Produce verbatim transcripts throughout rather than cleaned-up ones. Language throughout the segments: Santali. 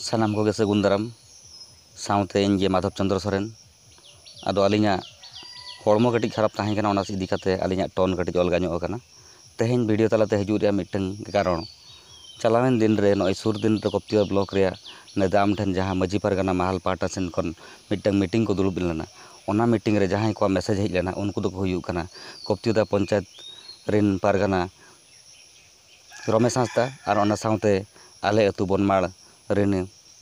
ᱥᱟᱱᱟᱢ ᱠᱚᱜᱮ ᱥᱟᱹᱜᱩᱱ ᱫᱟᱨᱟᱢ᱾ ᱥᱟᱶᱛᱮ ᱤᱧ ᱜᱮ ᱢᱟᱫᱷᱚᱵ ᱪᱚᱸᱫᱽᱨᱚ ᱥᱚᱨᱮᱱ᱾ ᱟᱫᱚ ᱟᱹᱞᱤᱧᱟᱜ ᱦᱚᱲᱢᱚ ᱠᱟᱹᱴᱤᱡ ᱠᱷᱟᱨᱟᱯ ᱛᱟᱦᱮᱸ ᱠᱟᱱᱟ, ᱚᱱᱟ ᱤᱫᱤ ᱠᱟᱛᱮ ᱟᱹᱞᱤᱧᱟᱜ ᱴᱚᱱ ᱠᱟᱹᱴᱤᱡ ᱚᱞᱜᱟ ᱧᱚᱜ ᱟᱠᱟᱱᱟ᱾ ᱛᱮᱦᱮᱧ ᱵᱷᱤᱰᱤᱭᱳ ᱛᱟᱞᱟᱛᱮ ᱦᱤᱡᱩᱜ ᱨᱮᱭᱟᱜ ᱢᱤᱫᱴᱟᱝ ᱠᱟᱨᱚᱱ, ᱪᱟᱞᱟᱣᱮᱱ ᱫᱤᱱ ᱨᱮ ᱱᱚᱜᱼᱚᱭ ᱥᱩᱨ ᱫᱤᱱ ᱨᱮ ᱠᱚᱯᱛᱤᱭᱟ ᱵᱞᱚᱠ ᱨᱮᱭᱟᱜ ᱱᱮᱫᱟᱢ ᱴᱷᱮᱱ ᱡᱟᱦᱟᱸ ᱢᱟᱹᱡᱷᱤ ᱯᱟᱨᱜᱟᱱᱟ ᱢᱟᱦᱟᱞ ᱯᱟᱦᱴᱟ ᱥᱮᱱ ᱠᱷᱚᱱ ᱢᱤᱫᱴᱟᱝ ᱢᱤᱴᱤᱝ ᱠᱚ ᱫᱩᱲᱩᱵ ᱞᱮᱱᱟ, ᱚᱱᱟ ᱢᱤᱴᱤᱝ ᱨᱮ ᱡᱟᱦᱟᱸᱭ ᱠᱚᱣᱟᱜ ᱢᱮᱥᱮᱡᱽ ᱦᱮᱡ ᱞᱮᱱᱟ, ᱩᱱᱠᱩ ᱫᱚᱠᱚ ᱦᱩᱭᱩᱜ ᱠᱟᱱᱟ ᱠᱚᱯᱛᱤᱭᱟ ᱯᱚᱧᱪᱟᱭᱮᱛ ᱨᱮᱱ ᱯᱟᱨᱜᱟᱱᱟ ᱨᱚᱢᱮᱥ ᱦᱟᱸᱥᱫᱟ ᱟᱨ ᱚᱱᱟ ᱥᱟᱶᱛᱮ ᱟᱞᱮ ᱟᱹᱛᱩ ᱵᱚᱱᱢᱟᱲ ᱨᱮᱱ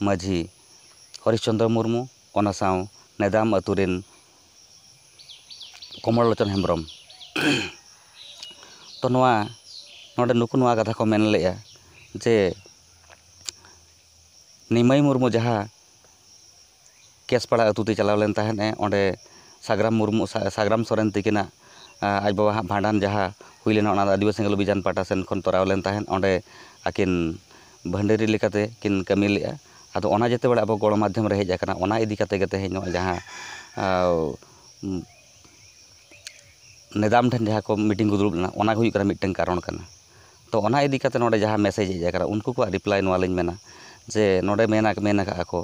ᱢᱟᱹᱡᱷᱤ ᱦᱚᱨᱤᱥ ᱪᱚᱸᱫᱽᱨᱚ ᱢᱩᱨᱢᱩ, ᱚᱱᱟ ᱥᱟᱶ ᱱᱮᱫᱟᱢ ᱟᱹᱛᱩ ᱨᱮᱱ ᱠᱚᱢᱚᱞ ᱞᱳᱪᱚᱱ ᱦᱮᱢᱵᱨᱚᱢ᱾ ᱛᱚ, ᱱᱚᱣᱟ, ᱱᱚᱰᱮ ᱱᱩᱠᱩ ᱱᱚᱣᱟ ᱠᱟᱛᱷᱟ ᱠᱚ ᱢᱮᱱ ᱞᱮᱫᱼᱟ ᱡᱮ ᱱᱤᱢᱟᱹᱭ ᱢᱩᱨᱢᱩ ᱡᱟᱦᱟᱸ ᱠᱮᱥᱯᱟᱲᱟ ᱟᱹᱛᱩ ᱛᱮ ᱪᱟᱞᱟᱣ ᱞᱮᱱ ᱛᱟᱦᱮᱸᱫ ᱮ, ᱚᱸᱰᱮ ᱥᱟᱜᱽᱨᱟᱢ ᱢᱩᱨᱢᱩ, ᱥᱟ-, ᱥᱟᱜᱽᱨᱟᱢ ᱥᱚᱨᱮᱱ ᱛᱤᱠᱤᱱᱟᱜ, ᱟ, ᱟᱡ ᱵᱟᱵᱟ ᱦᱟᱸᱜ ᱵᱷᱟᱸᱰᱟᱱ ᱡᱟᱦᱟᱸ ᱦᱩᱭ ᱞᱮᱱᱟ, ᱚᱱᱟ ᱫᱚ ᱟᱹᱫᱤᱵᱟᱹᱥᱤ ᱥᱮᱸᱜᱮᱞ ᱚᱵᱷᱤᱡᱟᱱ ᱯᱟᱦᱴᱟ ᱥᱮᱱ ᱠᱷᱚᱱ ᱛᱚᱨᱟᱣ ᱞᱮᱱ ᱛᱟᱦᱮᱸᱫ᱾ ᱚᱸᱰᱮ ᱟᱹᱠᱤᱱ ᱵᱷᱟᱹᱱᱰᱟᱹᱨᱤ ᱞᱮᱠᱟᱛᱮ ᱠᱤᱱ ᱠᱟᱹᱢᱤ ᱞᱮᱫᱼᱟ᱾ ᱟᱫᱚ ᱚᱱᱟ ᱡᱮᱛᱮ ᱵᱮᱲᱟ ᱟᱵᱚ ᱜᱚᱬᱚ ᱢᱟᱫᱽᱫᱷᱚᱢ ᱨᱮ ᱦᱮᱡ ᱟᱠᱟᱱᱟ, ᱚᱱᱟ ᱤᱫᱤ ᱠᱟᱛᱮ ᱜᱮ ᱛᱮᱦᱮᱧ ᱱᱚᱣᱟ ᱡᱟᱦᱟᱸ, ᱟ, ᱩᱢ, ᱱᱮᱫᱟᱢ ᱴᱷᱮᱱ ᱡᱟᱦᱟᱸ ᱠᱚ ᱢᱤᱴᱤᱝ ᱠᱚ ᱫᱩᱲᱩᱵ ᱞᱮᱱᱟ, ᱚᱱᱟ ᱜᱮ ᱦᱩᱭᱩᱜ ᱠᱟᱱᱟ ᱢᱤᱫᱴᱟᱝ ᱠᱟᱨᱚᱱ ᱠᱟᱱᱟ᱾ ᱛᱚ, ᱚᱱᱟ ᱤᱫᱤ ᱠᱟᱛᱮ ᱱᱚᱰᱮ ᱡᱟᱦᱟᱸ ᱢᱮᱥᱮᱡᱽ ᱦᱮᱡ ᱟᱠᱟᱱᱟ, ᱩᱱᱠᱩ ᱠᱚᱣᱟᱜ ᱨᱤᱯᱞᱟᱭ ᱱᱚᱣᱟ ᱞᱤᱧ ᱢᱮᱱᱟ ᱡᱮ ᱱᱚᱰᱮ ᱢᱮᱱ ᱟᱠ-, ᱢᱮᱱ ᱟᱠᱟᱫᱼᱟ ᱠᱚ,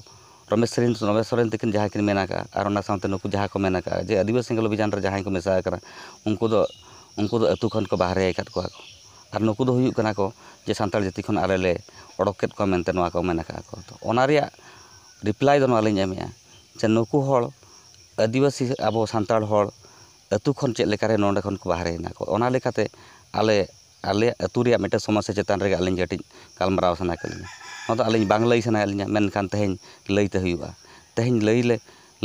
ᱨᱚᱢᱮᱥ ᱥᱚᱨᱮᱱ, ᱨᱚᱢᱮᱥ ᱥᱚᱨᱮᱱ ᱛᱤᱠᱤᱱ ᱡᱟᱦᱟᱸ ᱠᱤᱱ ᱢᱮᱱ ᱟᱠᱟᱫᱼᱟ ᱟᱨ ᱚᱱᱟ ᱥᱟᱶᱛᱮ ᱱᱩᱠᱩ ᱡᱟᱦᱟᱸ ᱠᱚ ᱢᱮᱱ ᱟᱠᱟᱫᱼᱟ ᱡᱮ ᱟᱹᱫᱤᱵᱟᱹᱥᱤ ᱥᱮᱸᱜᱮᱞ ᱚᱵᱷᱤᱡᱟᱱ ᱨᱮ ᱡᱟᱦᱟᱸᱭ ᱠᱚ ᱢᱮᱥᱟ ᱟᱠᱟᱱᱟ, ᱩᱱᱠᱩ ᱫᱚ, ᱩᱱᱠᱩ ᱫᱚ ᱟᱹᱛᱩ ᱠᱷᱚᱱ ᱠᱚ ᱵᱟᱦᱨᱮ ᱟᱠᱟᱫ ᱠᱚᱣᱟ ᱠᱚ᱾ ᱟᱨ ᱱᱩᱠᱩ ᱫᱚ ᱦᱩᱭᱩᱜ ᱠᱟᱱᱟ ᱠᱚ ᱡᱮ ᱥᱟᱱᱛᱟᱲ ᱡᱟᱹᱛᱤ ᱠᱷᱚᱱ ᱟᱞᱮ ᱞᱮ ᱚᱰᱚᱠ ᱠᱮᱫ ᱠᱚᱣᱟ ᱢᱮᱱᱛᱮ ᱱᱚᱣᱟ ᱠᱚ ᱢᱮᱱ ᱟᱠᱟᱫᱼᱟ ᱠᱚ᱾ ᱛᱚ, ᱚᱱᱟ ᱨᱮᱭᱟᱜ ᱨᱤᱯᱞᱟᱭ ᱫᱚ ᱱᱚᱣᱟ ᱞᱤᱧ ᱮᱢᱮᱫᱼᱟ ᱡᱮ ᱱᱩᱠᱩ ᱦᱚᱲ, ᱟᱹᱫᱤᱵᱟᱹᱥᱤ ᱟᱵᱚ ᱥᱟᱱᱛᱟᱲ ᱦᱚᱲ ᱟᱹᱛᱩ ᱠᱷᱚᱱ ᱪᱮᱫ ᱞᱮᱠᱟᱨᱮ ᱱᱚᱰᱮ ᱠᱷᱚᱱ ᱠᱚ ᱵᱟᱦᱨᱮᱭᱮᱱᱟ ᱠᱚ, ᱚᱱᱟ ᱞᱮᱠᱟᱛᱮ ᱟᱞᱮ, ᱟᱞᱮᱭᱟᱜ ᱟᱹᱛᱩ ᱨᱮᱭᱟᱜ ᱢᱤᱫᱴᱮᱱ ᱥᱚᱢᱚᱥᱥᱟ ᱪᱮᱛᱟᱱ ᱨᱮᱜᱮ ᱟᱹᱞᱤᱧ ᱠᱟᱹᱴᱤᱡ ᱜᱟᱞᱢᱟᱨᱟᱣ ᱥᱟᱱᱟ ᱠᱮᱫ ᱞᱤᱧᱟ᱾ ᱱᱚᱣᱟ ᱫᱚ ᱟᱹᱞᱤᱧ ᱵᱟᱝ ᱞᱟᱹᱭ ᱥᱟᱱᱟᱭᱮᱫ ᱞᱤᱧᱟ, ᱢᱮᱱᱠᱷᱟᱱ ᱛᱮᱦᱮᱧ ᱞᱟᱹᱭ ᱛᱮ ᱦᱩᱭᱩᱜᱼᱟ᱾ ᱛᱮᱦᱮᱧ ᱞᱟᱹᱭ ᱞᱮ,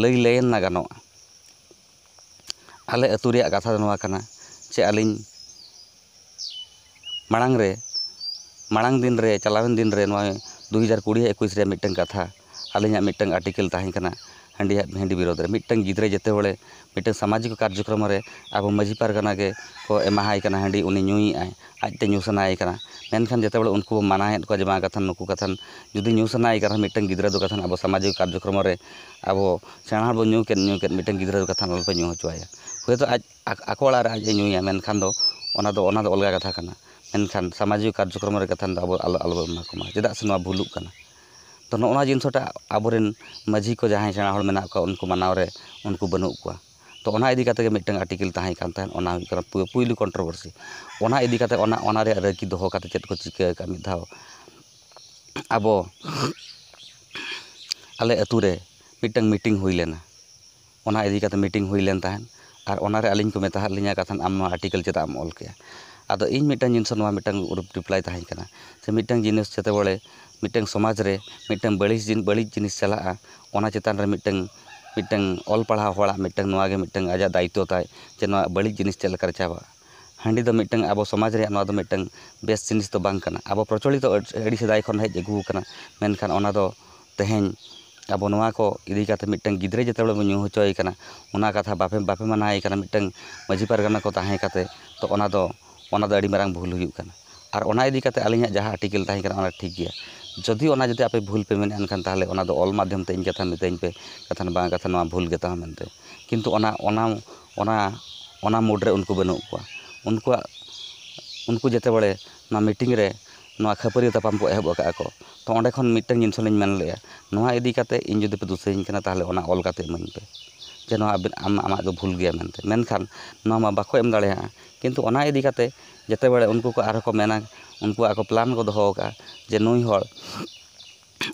ᱞᱟᱹᱭ ᱞᱟᱹᱭᱮᱱ ᱱᱟ ᱜᱟᱱᱚᱜᱼᱟ᱾ ᱟᱞᱮ ᱟᱹᱛᱩ ᱨᱮᱭᱟᱜ ᱠᱟᱛᱷᱟ ᱫᱚ ᱱᱚᱣᱟ ᱠᱟᱱᱟ ᱡᱮ ᱟᱹᱞᱤᱧ ᱢᱟᱲᱟᱝ ᱨᱮ, ᱢᱟᱲᱟᱝ ᱫᱤᱱ ᱨᱮ, ᱪᱟᱞᱟᱣᱮᱱ ᱫᱤᱱ ᱨᱮ, ᱱᱚᱣᱟ ᱫᱩ ᱦᱟᱡᱟᱨ ᱠᱩᱲᱤ ᱮᱠᱩᱥ ᱨᱮᱭᱟᱜ ᱢᱤᱫᱴᱟᱝ ᱠᱟᱛᱷᱟ, ᱟᱹᱞᱤᱧᱟᱜ ᱢᱤᱫᱴᱟᱝ ᱟᱨᱴᱤᱠᱮᱞ ᱛᱟᱦᱮᱸ ᱠᱟᱱᱟ ᱦᱟᱺᱰᱤ, ᱦᱟᱺᱰᱤ ᱵᱤᱨᱳᱫᱷ ᱨᱮ᱾ ᱢᱤᱫᱴᱟᱝ ᱜᱤᱫᱽᱨᱟᱹ ᱡᱮᱛᱮ ᱦᱚᱲᱮ ᱢᱤᱫᱴᱟᱝ ᱥᱟᱢᱟᱡᱤᱠ ᱠᱟᱨᱡᱚᱠᱨᱚᱢ ᱨᱮ ᱟᱵᱚ ᱢᱟᱹᱡᱷᱤ ᱯᱟᱨᱜᱟᱱᱟ ᱜᱮ ᱠᱚ ᱮᱢᱟᱦᱟᱭ ᱠᱟᱱᱟ ᱦᱟᱺᱰᱤ, ᱩᱱᱤ ᱧᱩᱭᱮᱫᱼᱟᱭ, ᱟᱡᱛᱮ ᱧᱩ ᱥᱟᱱᱟᱭᱮ ᱠᱟᱱᱟ᱾ ᱢᱮᱱᱠᱷᱟᱱ ᱡᱮᱛᱮ ᱦᱚᱲ ᱩᱱᱠᱩ ᱵᱚ ᱢᱟᱱᱟᱭᱮᱫ ᱠᱚᱣᱟ ᱡᱮ ᱵᱟᱝ, ᱠᱟᱛᱷᱟ ᱱᱩᱠᱩ ᱠᱟᱛᱷᱟ ᱡᱩᱫᱤ ᱧᱩ ᱥᱟᱱᱟᱭᱮ ᱠᱟᱱᱟ ᱢᱤᱫᱴᱟᱝ ᱜᱤᱫᱽᱨᱟᱹ ᱫᱚ ᱠᱟᱛᱷᱟ ᱟᱵᱚ ᱥᱟᱢᱟᱡᱤᱠ ᱠᱟᱨᱡᱚᱠᱨᱚᱢ ᱨᱮ ᱟᱵᱚ ᱥᱮᱬᱟ ᱦᱚᱲ ᱵᱚᱱ ᱧᱩ ᱠᱮᱫ, ᱧᱩ ᱠᱮᱫ, ᱢᱤᱫᱴᱟᱝ ᱜᱤᱫᱽᱨᱟᱹ ᱫᱚ ᱠᱟᱛᱷᱟ ᱟᱞᱚᱯᱮ ᱧᱩ ᱦᱚᱪᱚᱣᱟᱭᱟ᱾ ᱦᱳᱭᱛᱳ ᱟᱡ ᱟᱠ-, ᱟᱠᱚ ᱚᱲᱟᱜ ᱨᱮ ᱟᱡ ᱮ ᱧᱩᱭᱟ, ᱢᱮᱱᱠᱷᱟᱱ ᱫᱚ ᱚᱱᱟ ᱫᱚ, ᱚᱱᱟ ᱫᱚ ᱚᱞᱜᱟ ᱠᱟᱛᱷᱟ ᱠᱟᱱᱟ᱾ ᱢᱮᱱᱠᱷᱟᱱ ᱥᱟᱢᱟᱡᱤᱠ ᱠᱟᱨᱡᱚᱠᱨᱚᱢ ᱨᱮ ᱠᱟᱛᱷᱟ ᱫᱚ ᱟᱵᱚ ᱟᱞᱚ, ᱟᱞᱚᱵᱚᱱ ᱮᱢᱟ ᱠᱚᱢᱟ, ᱪᱮᱫᱟᱜ ᱥᱮ ᱱᱚᱣᱟ ᱵᱷᱩᱞᱩᱜ ᱠᱟᱱᱟ᱾ ᱛᱚ ᱱᱚᱜᱼᱚ ᱱᱚᱣᱟ ᱡᱤᱱᱤᱥᱴᱟ ᱟᱵᱚᱨᱮᱱ ᱢᱟᱹᱡᱷᱤ ᱠᱚ ᱡᱟᱦᱟᱸᱭ ᱥᱮᱬᱟ ᱦᱚᱲ ᱢᱮᱱᱟᱜ ᱠᱚᱣᱟ, ᱩᱱᱠᱩ ᱢᱟᱱᱟᱣ ᱨᱮ ᱩᱱᱠᱩ ᱵᱟᱹᱱᱩᱜ ᱠᱚᱣᱟ᱾ ᱛᱚ ᱚᱱᱟ ᱤᱫᱤ ᱠᱟᱛᱮ ᱜᱮ ᱢᱤᱫᱴᱟᱝ ᱟᱨᱴᱤᱠᱮᱞ ᱛᱟᱦᱮᱸ ᱠᱟᱱ ᱛᱟᱦᱮᱸᱫ, ᱚᱱᱟ ᱦᱩᱭᱩᱜ ᱠᱟᱱᱟ ᱯᱩ- ᱯᱩᱭᱞᱩ ᱠᱚᱱᱴᱨᱳᱵᱷᱟᱨᱥᱤ᱾ ᱚᱱᱟ ᱤᱫᱤ ᱠᱟᱛᱮ ᱚᱱᱟ ᱚᱱᱟ ᱨᱮᱭᱟᱜ ᱨᱟᱹᱠᱤ ᱫᱚᱦᱚ ᱠᱟᱛᱮ ᱪᱮᱫ ᱠᱚ ᱪᱤᱠᱟᱹ ᱟᱠᱟᱫᱼᱟ, ᱢᱤᱫ ᱫᱷᱟᱣ ᱟᱵᱚ ᱟᱞᱮ ᱟᱹᱛᱩ ᱨᱮ ᱢᱤᱫᱴᱟᱝ ᱢᱤᱴᱤᱝ ᱦᱩᱭ ᱞᱮᱱᱟ᱾ ᱚᱱᱟ ᱤᱫᱤ ᱠᱟᱛᱮ ᱢᱤᱴᱤᱝ ᱦᱩᱭ ᱞᱮᱱ ᱛᱟᱦᱮᱸᱫ, ᱟᱨ ᱚᱱᱟᱨᱮ ᱟᱹᱞᱤᱧ ᱠᱚ ᱢᱮᱛᱟ ᱦᱟᱫ ᱞᱤᱧᱟ, ᱠᱟᱛᱷᱟᱱ ᱟᱢ ᱱᱚᱣᱟ ᱟᱨᱴᱤᱠᱮᱞ ᱪᱮᱫᱟᱜ ᱮᱢ ᱚᱞ ᱠᱮᱜᱼᱟ? ᱟᱫᱚ ᱤᱧ ᱢᱤᱫᱴᱟᱝ ᱡᱤᱱᱤᱥ ᱱᱚᱣᱟ ᱢᱤᱫᱴᱟᱝ ᱨᱤᱯᱞᱟᱭ ᱛᱟᱦᱮᱸ ᱠᱟᱱᱟ, ᱡᱮ ᱢᱤᱫᱴᱟᱝ ᱡᱤᱱᱤᱥ ᱡᱮᱛᱮ ᱵᱚᱞᱮ ᱢᱤᱫᱴᱟᱝ ᱥᱚᱢᱟᱡᱽ ᱨᱮ ᱢᱤᱫᱴᱟᱝ ᱵᱟᱹᱲᱤᱡ ᱡᱤᱱ- ᱵᱟᱹᱲᱤᱡ ᱡᱤᱱᱤᱥ ᱪᱟᱞᱟᱜᱼᱟ, ᱚᱱᱟ ᱪᱮᱛᱟᱱ ᱨᱮ ᱢᱤᱫᱴᱟᱝ ᱢᱤᱫᱴᱟᱝ ᱚᱞ ᱯᱟᱲᱦᱟᱣ ᱦᱚᱲᱟᱜ ᱢᱤᱫᱴᱟᱝ ᱱᱚᱣᱟ ᱜᱮ ᱢᱤᱫᱴᱟᱝ ᱟᱡᱟᱜ ᱫᱟᱭᱤᱛᱛᱚ ᱛᱟᱭ, ᱡᱮ ᱱᱚᱣᱟ ᱵᱟᱹᱲᱤᱡ ᱡᱤᱱᱤᱥ ᱪᱮᱫ ᱞᱮᱠᱟᱨᱮ ᱪᱟᱵᱟᱜᱼᱟ᱾ ᱦᱟᱺᱰᱤ ᱫᱚ ᱢᱤᱫᱴᱟᱝ ᱟᱵᱚ ᱥᱚᱢᱟᱡᱽ ᱨᱮᱭᱟᱜ ᱱᱚᱣᱟ ᱫᱚ ᱢᱤᱫᱴᱟᱝ ᱵᱮᱥ ᱡᱤᱱᱤᱥ ᱫᱚ ᱵᱟᱝ ᱠᱟᱱᱟ᱾ ᱟᱵᱚ ᱯᱨᱚᱪᱚᱞᱤᱛᱚ ᱟᱹᱰᱤ ᱥᱮᱫᱟᱭ ᱠᱷᱚᱱ ᱦᱮᱡ ᱟᱹᱜᱩ ᱟᱠᱟᱱᱟ, ᱢᱮᱱᱠᱷᱟᱱ ᱚᱱᱟ ᱫᱚ ᱛᱮᱦᱮᱧ ᱟᱵᱚ ᱱᱚᱣᱟ ᱠᱚ ᱤᱫᱤ ᱠᱟᱛᱮ ᱢᱤᱫᱴᱟᱝ ᱜᱤᱫᱽᱨᱟᱹ ᱡᱮᱛᱮ ᱦᱚᱲ ᱵᱚᱱ ᱧᱩ ᱦᱚᱪᱚᱭᱮ ᱠᱟᱱᱟ, ᱚᱱᱟ ᱠᱟᱛᱷᱟ ᱵᱟᱯᱮ ᱵᱟᱯᱮ ᱢᱟᱱᱟᱣᱮ ᱠᱟᱱᱟ ᱢᱤᱫᱴᱟᱝ ᱢᱟᱹᱡᱷᱤ ᱯᱟᱨᱜᱟᱱᱟ ᱠᱚ ᱛᱟᱦᱮᱸ ᱠᱟᱛᱮ, ᱛᱚ ᱚᱱᱟ ᱫᱚ ᱚᱱᱟ ᱫᱚ ᱟᱹᱰᱤ ᱢᱟᱨᱟᱝ ᱵᱷᱩᱞ ᱦᱩᱭᱩᱜ ᱠᱟᱱᱟ᱾ ᱟᱨ ᱚᱱᱟ ᱤᱫᱤ ᱠᱟᱛᱮ ᱟᱹᱞᱤᱧᱟᱜ ᱡᱟᱦᱟᱸ ᱟᱨᱴᱤᱠᱮᱞ ᱛᱟᱦᱮᱸ ᱠᱟᱱᱟ, ᱚᱱᱟ ᱴᱷᱤᱠ ᱜᱮᱭᱟ᱾ ᱡᱩᱫᱤ ᱚᱱᱟ ᱡᱩᱫᱤ ᱟᱯᱮ ᱵᱷᱩᱞ ᱯᱮ ᱢᱮᱱᱮᱫᱼᱟ, ᱮᱱᱠᱷᱟᱱ ᱛᱟᱦᱚᱞᱮ ᱚᱱᱟ ᱫᱚ ᱚᱞ ᱢᱟᱫᱽᱫᱷᱚᱢ ᱛᱮ ᱤᱧ ᱠᱟᱛᱷᱟ ᱢᱤᱛᱟᱹᱧ ᱯᱮ, ᱠᱟᱛᱷᱟ ᱵᱟᱝ, ᱠᱟᱛᱷᱟ ᱱᱚᱣᱟ ᱵᱷᱩᱞ ᱜᱮ ᱛᱟᱢᱟ ᱢᱮᱱᱛᱮ᱾ ᱠᱤᱱᱛᱩ ᱚᱱᱟ ᱚᱱᱟ ᱚᱱᱟ ᱚᱱᱟ ᱢᱩᱰ ᱨᱮ ᱩᱱᱠᱩ ᱵᱟᱹᱱᱩᱜ ᱠᱚᱣᱟ᱾ ᱩᱱᱠᱩᱣᱟᱜ ᱩᱱᱠᱩ ᱡᱮᱛᱮ ᱵᱟᱲᱮ ᱱᱚᱣᱟ ᱢᱤᱴᱤᱝ ᱨᱮ ᱱᱚᱣᱟ ᱠᱷᱟᱹᱯᱟᱹᱨᱤ ᱛᱟᱯᱟᱢ ᱠᱚ ᱮᱦᱚᱵ ᱟᱠᱟᱫᱼᱟ ᱠᱚ᱾ ᱛᱚ ᱚᱸᱰᱮ ᱠᱷᱚᱱ ᱢᱤᱫᱴᱟᱝ ᱡᱤᱱᱤᱥ ᱞᱤᱧ ᱢᱮᱱ ᱞᱮᱜᱼᱟ, ᱱᱚᱣᱟ ᱤᱫᱤ ᱠᱟᱛᱮ ᱤᱧ ᱡᱩᱫᱤ ᱯᱮ ᱫᱩᱥᱟᱹᱭᱤᱧ ᱠᱟᱱᱟ, ᱛᱟᱦᱚᱞᱮ ᱚᱱᱟ ᱚᱞ ᱠᱟᱛᱮ ᱤᱢᱟᱹᱧ ᱯᱮ, ᱡᱮ ᱱᱚᱣᱟ ᱟᱵᱮᱱ ᱟᱢ ᱟᱢᱟᱜ ᱫᱚ ᱵᱷᱩᱞ ᱜᱮᱭᱟ ᱢᱮᱱᱛᱮ᱾ ᱢᱮᱱᱠᱷᱟᱱ ᱱᱚᱣᱟ ᱢᱟ ᱵᱟᱠᱚ ᱮᱢ ᱫᱟᱲᱮᱭᱟᱜᱼᱟ᱾ ᱠᱤᱱᱛᱩ ᱚᱱᱟ ᱤᱫᱤ ᱠᱟᱛᱮ ᱡᱮᱛᱮ ᱵᱟᱲᱮ ᱩᱱᱠᱩ ᱠᱚ ᱟᱨᱦᱚᱸ ᱠᱚ ᱢᱮᱱᱟ, ᱩᱱᱠᱩᱣᱟᱜ ᱠᱚ ᱯᱞᱟᱱ ᱠᱚ ᱫᱚᱦᱚ ᱟᱠᱟᱫᱼᱟ ᱡᱮ ᱱᱩᱭ ᱦᱚᱲ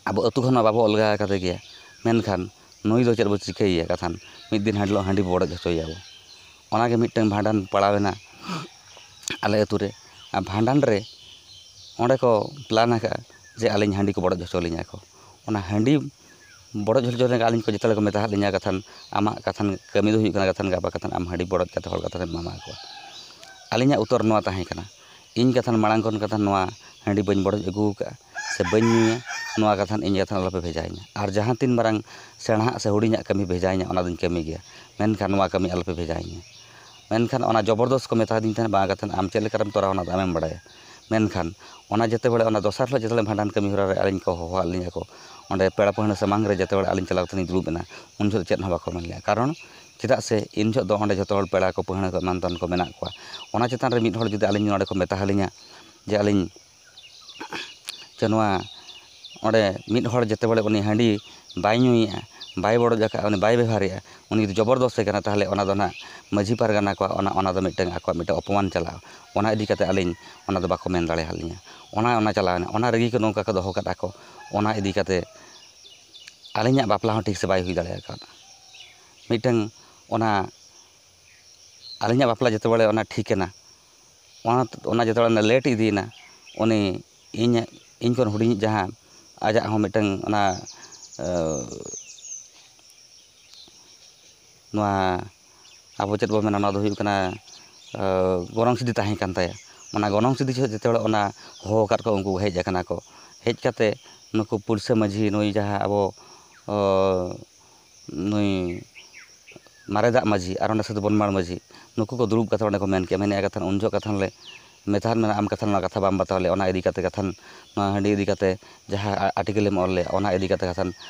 ᱟᱵᱚ ᱟᱹᱛᱩ ᱠᱷᱚᱱ ᱢᱟ ᱵᱟᱵᱚ ᱚᱞᱜᱟ ᱟᱠᱟᱫᱮ ᱜᱮᱭᱟ, ᱢᱮᱱᱠᱷᱟᱱ ᱱᱩᱭ ᱫᱚ ᱪᱮᱫ ᱵᱚ ᱪᱤᱠᱟᱹᱭᱮᱭᱟ? ᱠᱟᱛᱷᱟᱱ ᱢᱤᱫ ᱫᱤᱱ ᱦᱤᱞᱳᱜ ᱦᱟᱺᱰᱤ ᱵᱚ ᱵᱚᱰᱚᱡ ᱦᱚᱪᱚᱭᱮᱭᱟ ᱵᱚ᱾ ᱚᱱᱟᱜᱮ ᱢᱤᱫᱴᱟᱝ ᱵᱷᱟᱸᱰᱟᱱ ᱯᱟᱲᱟᱣᱮᱱᱟ ᱟᱞᱮ ᱟᱹᱛᱩ ᱨᱮ᱾ ᱟᱨ ᱵᱷᱟᱸᱰᱟᱱ ᱨᱮ ᱚᱸᱰᱮ ᱠᱚ ᱯᱞᱟᱱ ᱟᱠᱟᱫᱼᱟ ᱡᱮ ᱟᱹᱞᱤᱧ ᱦᱟᱺᱰᱤ ᱠᱚ ᱵᱚᱰᱚᱡ ᱦᱚᱪᱚ ᱞᱤᱧᱟ ᱠᱚ᱾ ᱚᱱᱟ ᱦᱟᱺᱰᱤ ᱵᱚᱰᱚᱡ ᱦᱚᱪᱚ ᱞᱮᱱᱠᱷᱟᱱ ᱟᱹᱞᱤᱧ ᱠᱚ ᱡᱚᱛᱚ ᱦᱚᱲ ᱠᱚ ᱢᱮᱛᱟ ᱦᱟᱫ ᱞᱤᱧᱟ, ᱠᱟᱛᱷᱟᱱ ᱟᱢᱟᱜ ᱠᱟᱛᱷᱟᱱ ᱠᱟᱹᱢᱤ ᱫᱚ ᱦᱩᱭᱩᱜ ᱠᱟᱱᱟ, ᱠᱟᱛᱷᱟᱱ ᱜᱟᱯᱟ ᱠᱟᱛᱷᱟᱱ ᱟᱢ ᱦᱟᱺᱰᱤ ᱵᱚᱰᱚᱡ ᱠᱟᱛᱮ ᱦᱚᱲ ᱠᱟᱛᱷᱟᱱ ᱮᱢᱟ ᱠᱚᱣᱟ᱾ ᱟᱹᱞᱤᱧᱟᱜ ᱩᱛᱛᱚᱨ ᱱᱚᱣᱟ ᱛᱟᱦᱮᱸ ᱠᱟᱱᱟ, ᱤᱧ ᱠᱟᱛᱷᱟᱱ ᱢᱟᱲᱟᱝ ᱠᱷᱚᱱ ᱠᱟᱛᱷᱟᱱ ᱱᱚᱣᱟ ᱦᱟᱺᱰᱤ ᱵᱟᱹᱧ ᱵᱚᱰᱚᱡ ᱟᱹᱜᱩ ᱟᱠᱟᱫᱼᱟ ᱥᱮ ᱵᱟᱹᱧ ᱧᱩᱭᱟ, ᱱᱚᱣᱟ ᱠᱟᱛᱷᱟᱱ ᱤᱧ ᱠᱟᱛᱷᱟᱱ ᱟᱞᱚᱯᱮ ᱵᱷᱮᱡᱟᱧᱟ᱾ ᱟᱨ ᱡᱟᱦᱟᱸ ᱛᱤᱱ ᱢᱟᱨᱟᱝ ᱥᱮᱬᱟᱦᱟᱜ ᱥᱮ ᱦᱩᱰᱤᱧᱟᱜ ᱠᱟᱹᱢᱤ ᱵᱷᱮᱡᱟᱧᱟ, ᱚᱱᱟ ᱫᱚᱧ ᱠᱟᱹᱢᱤ ᱜᱮᱭᱟ, ᱢᱮᱱᱠᱷᱟᱱ ᱱᱚᱣᱟ ᱠᱟᱹᱢᱤ ᱟᱞᱚᱯᱮ ᱵᱷᱮᱡᱟᱧᱟ᱾ ᱢᱮᱱᱠᱷᱟᱱ ᱚᱱᱟ ᱡᱚᱵᱚᱨᱫᱚᱥ ᱠᱚ ᱢᱮᱛᱟ ᱫᱤᱧ ᱛᱟᱦᱮᱸᱫ, ᱵᱟᱝ ᱠᱟᱛᱷᱟᱱ ᱟᱢ ᱪᱮᱫ ᱞᱮᱠᱟᱨᱮᱢ ᱛᱚᱨᱟᱣᱟ, ᱚᱱᱟ ᱫᱚ ᱟᱢᱮᱢ ᱵᱟᱲᱟᱭᱟ᱾ ᱢᱮᱱᱠᱷᱟᱱ ᱚᱱᱟ ᱡᱮᱛᱮ ᱵᱟᱲᱮ ᱚᱱᱟ ᱫᱚᱥᱟᱨ ᱦᱤᱞᱳᱜ ᱡᱮᱛᱮ ᱵᱷᱟᱸᱰᱟᱱ ᱠᱟᱹᱢᱤ ᱦᱚᱨᱟ ᱨᱮ ᱟᱹᱞᱤᱧ ᱠᱚ ᱦᱚᱦᱚᱣᱟᱫ ᱞᱤᱧᱟ ᱠᱚ, ᱚᱸᱰᱮ ᱯᱮᱲᱟ ᱯᱟᱹᱦᱬᱟᱹ ᱥᱟᱢᱟᱝ ᱨᱮ ᱡᱮᱛᱮ ᱵᱟᱲᱮ ᱟᱹᱞᱤᱧ ᱪᱟᱞᱟᱣ ᱠᱟᱛᱮ ᱞᱤᱧ ᱫᱩᱲᱩᱵ ᱮᱱᱟ, ᱩᱱ ᱡᱚᱦᱚᱜ ᱪᱮᱫ ᱦᱚᱸ ᱵᱟᱠᱚ ᱢᱮᱱ ᱞᱮᱜᱼᱟ᱾ ᱠᱟᱨᱚᱱ ᱪᱮᱫᱟᱜ ᱥᱮ ᱤᱱ ᱡᱚᱦᱚᱜ ᱫᱚ ᱚᱸᱰᱮ ᱡᱚᱛᱚ ᱦᱚᱲ ᱯᱮᱲᱟ ᱠᱚ ᱯᱟᱹᱦᱬᱟᱹ ᱠᱚ ᱮᱢᱟᱱ ᱛᱮᱢᱟᱱ ᱠᱚ ᱢᱮᱱᱟᱜ ᱠᱚᱣᱟ᱾ ᱚᱱᱟ ᱪᱮᱛᱟᱱ ᱨᱮ ᱢᱤᱫ ᱦᱚᱲ ᱡᱩᱫᱤ ᱟᱹᱞᱤᱧ ᱱᱚᱰᱮ ᱠᱚ ᱢᱮᱛᱟ ᱟᱹᱞᱤᱧᱟ ᱡᱮ ᱟᱹᱞᱤᱧ ᱡᱮ ᱱᱚᱣᱟ ᱚᱸᱰᱮ ᱢᱤᱫ ᱦᱚᱲ ᱡᱮᱛᱮ ᱵᱮᱲᱮ ᱩᱱᱤ ᱦᱟᱺᱰᱤ ᱵᱟᱭ ᱧᱩᱭᱮᱫᱼᱟ, ᱵᱟᱭ ᱵᱚᱰᱚᱡ ᱟᱠᱟᱫᱼᱟ, ᱩᱱᱤ ᱵᱟᱭ ᱵᱮᱵᱷᱟᱨᱮᱫᱼᱟ, ᱩᱱᱤ ᱡᱩᱫᱤ ᱡᱚᱵᱚᱨᱫᱚᱥᱛᱮ ᱠᱟᱱᱟ, ᱛᱟᱦᱚᱞᱮ ᱚᱱᱟ ᱫᱚ ᱱᱟᱦᱟᱜ ᱢᱟᱹᱡᱷᱤ ᱯᱟᱨᱜᱟᱱᱟ ᱠᱚᱣᱟᱜ ᱚᱱᱟ, ᱚᱱᱟ ᱫᱚ ᱢᱤᱫᱴᱟᱝ ᱟᱠᱚᱣᱟᱜ ᱢᱤᱫᱴᱟᱝ ᱚᱯᱚᱢᱟᱱ ᱪᱟᱞᱟᱜᱼᱟ᱾ ᱚᱱᱟ ᱤᱫᱤ ᱠᱟᱛᱮ ᱟᱹᱞᱤᱧ ᱚᱱᱟ ᱫᱚ ᱵᱟᱠᱚ ᱢᱮᱱ ᱫᱟᱲᱮᱭᱟᱫ ᱞᱤᱧᱟ᱾ ᱚᱱᱟ, ᱚᱱᱟ ᱪᱟᱞᱟᱣᱮᱱᱟ, ᱚᱱᱟ ᱨᱮᱜᱮ ᱠᱚ ᱱᱚᱝᱠᱟ ᱠᱚ ᱫᱚᱦᱚ ᱠᱟᱫ ᱟᱠᱚ᱾ ᱚᱱᱟ ᱤᱫᱤ ᱠᱟᱛᱮ ᱟᱹᱞᱤᱧᱟᱜ ᱵᱟᱯᱞᱟ ᱦᱚᱸ ᱴᱷᱤᱠ ᱥᱮ ᱵᱟᱭ ᱦᱩᱭ ᱫᱟᱲᱮ ᱟᱠᱟᱫ᱾ ᱢᱤᱫᱴᱟᱝ ᱚᱱᱟ ᱟᱹᱞᱤᱧᱟᱜ ᱵᱟᱯᱞᱟ ᱡᱮᱛᱮ ᱵᱮᱲᱮ ᱚᱱᱟ ᱴᱷᱤᱠ ᱮᱱᱟ, ᱚᱱᱟ, ᱚᱱᱟ ᱡᱮᱛᱮ ᱵᱮᱲᱮ ᱞᱮᱴ ᱤᱫᱤᱭᱮᱱᱟ, ᱩᱱᱤ ᱤᱧ, ᱤᱧ ᱠᱷᱚᱱ ᱦᱩᱰᱤᱧᱤᱡ ᱡᱟᱦᱟᱸ, ᱟᱡᱟᱜ ᱦᱚᱸ ᱢᱤᱫᱴᱟᱝ ᱚᱱᱟ, ᱮ, ᱱᱚᱣᱟ ᱟᱵᱚ ᱪᱮᱫ ᱵᱚ ᱢᱮᱱᱟ, ᱱᱚᱣᱟ ᱫᱚ ᱦᱩᱭᱩᱜ ᱠᱟᱱᱟ, ᱮ, ᱜᱚᱱᱚᱝ ᱥᱤᱫᱤ ᱛᱟᱦᱮᱸ ᱠᱟᱱ ᱛᱟᱭᱟ᱾ ᱚᱱᱟ ᱜᱚᱱᱚᱝ ᱥᱤᱫᱤ ᱡᱚᱠᱷᱚᱱ ᱡᱮᱛᱮ ᱦᱚᱲ ᱚᱱᱟ ᱦᱚᱦᱚ ᱟᱠᱟᱫ ᱠᱚᱣᱟ, ᱩᱱᱠᱩ ᱠᱚ ᱦᱮᱡ ᱟᱠᱟᱱᱟ ᱠᱚ᱾ ᱦᱮᱡ ᱠᱟᱛᱮ ᱱᱩᱠᱩ ᱯᱩᱲᱥᱟᱹ ᱢᱟᱹᱡᱷᱤ, ᱱᱩᱭ ᱡᱟᱦᱟᱸ ᱟᱵᱚ, ᱚ, ᱱᱩᱭ ᱢᱟᱨᱮ ᱫᱟᱜ ᱢᱟᱹᱡᱷᱤ ᱟᱨ ᱚᱸᱰᱮ ᱥᱟᱹᱫᱷᱩ ᱵᱚᱱᱢᱟᱲ ᱢᱟᱹᱡᱷᱤ, ᱱᱩᱠᱩ ᱠᱚ ᱫᱩᱲᱩᱵ ᱠᱟᱛᱮ ᱚᱸᱰᱮ ᱠᱚ ᱢᱮᱱ ᱠᱮᱜᱼᱟ, ᱢᱮᱱᱮᱫᱼᱟ ᱠᱟᱛᱷᱟ, ᱩᱱ ᱡᱚᱦᱚᱜ ᱠᱟᱛᱷᱟ ᱞᱮ ᱢᱮᱛᱟᱫ ᱢᱮᱱᱟ, ᱟᱢ ᱠᱟᱛᱷᱟ, ᱱᱚᱣᱟ ᱠᱟᱛᱷᱟ ᱵᱟᱢ ᱵᱟᱛᱟᱣ ᱞᱮᱫ, ᱚᱱᱟ ᱤᱫᱤ ᱠᱟᱛᱮ ᱠᱟᱛᱷᱟ, ᱱᱚᱣᱟ ᱦᱟᱺᱰᱤ ᱤᱫᱤ ᱠᱟᱛᱮ ᱡᱟᱦᱟᱸ ᱟ-, ᱟᱨᱴᱤᱠᱮᱞ ᱮᱢ ᱚᱞ ᱞᱮᱫ, ᱚᱱᱟ ᱤᱫᱤ ᱠᱟᱛᱮ ᱠᱟᱛᱷᱟ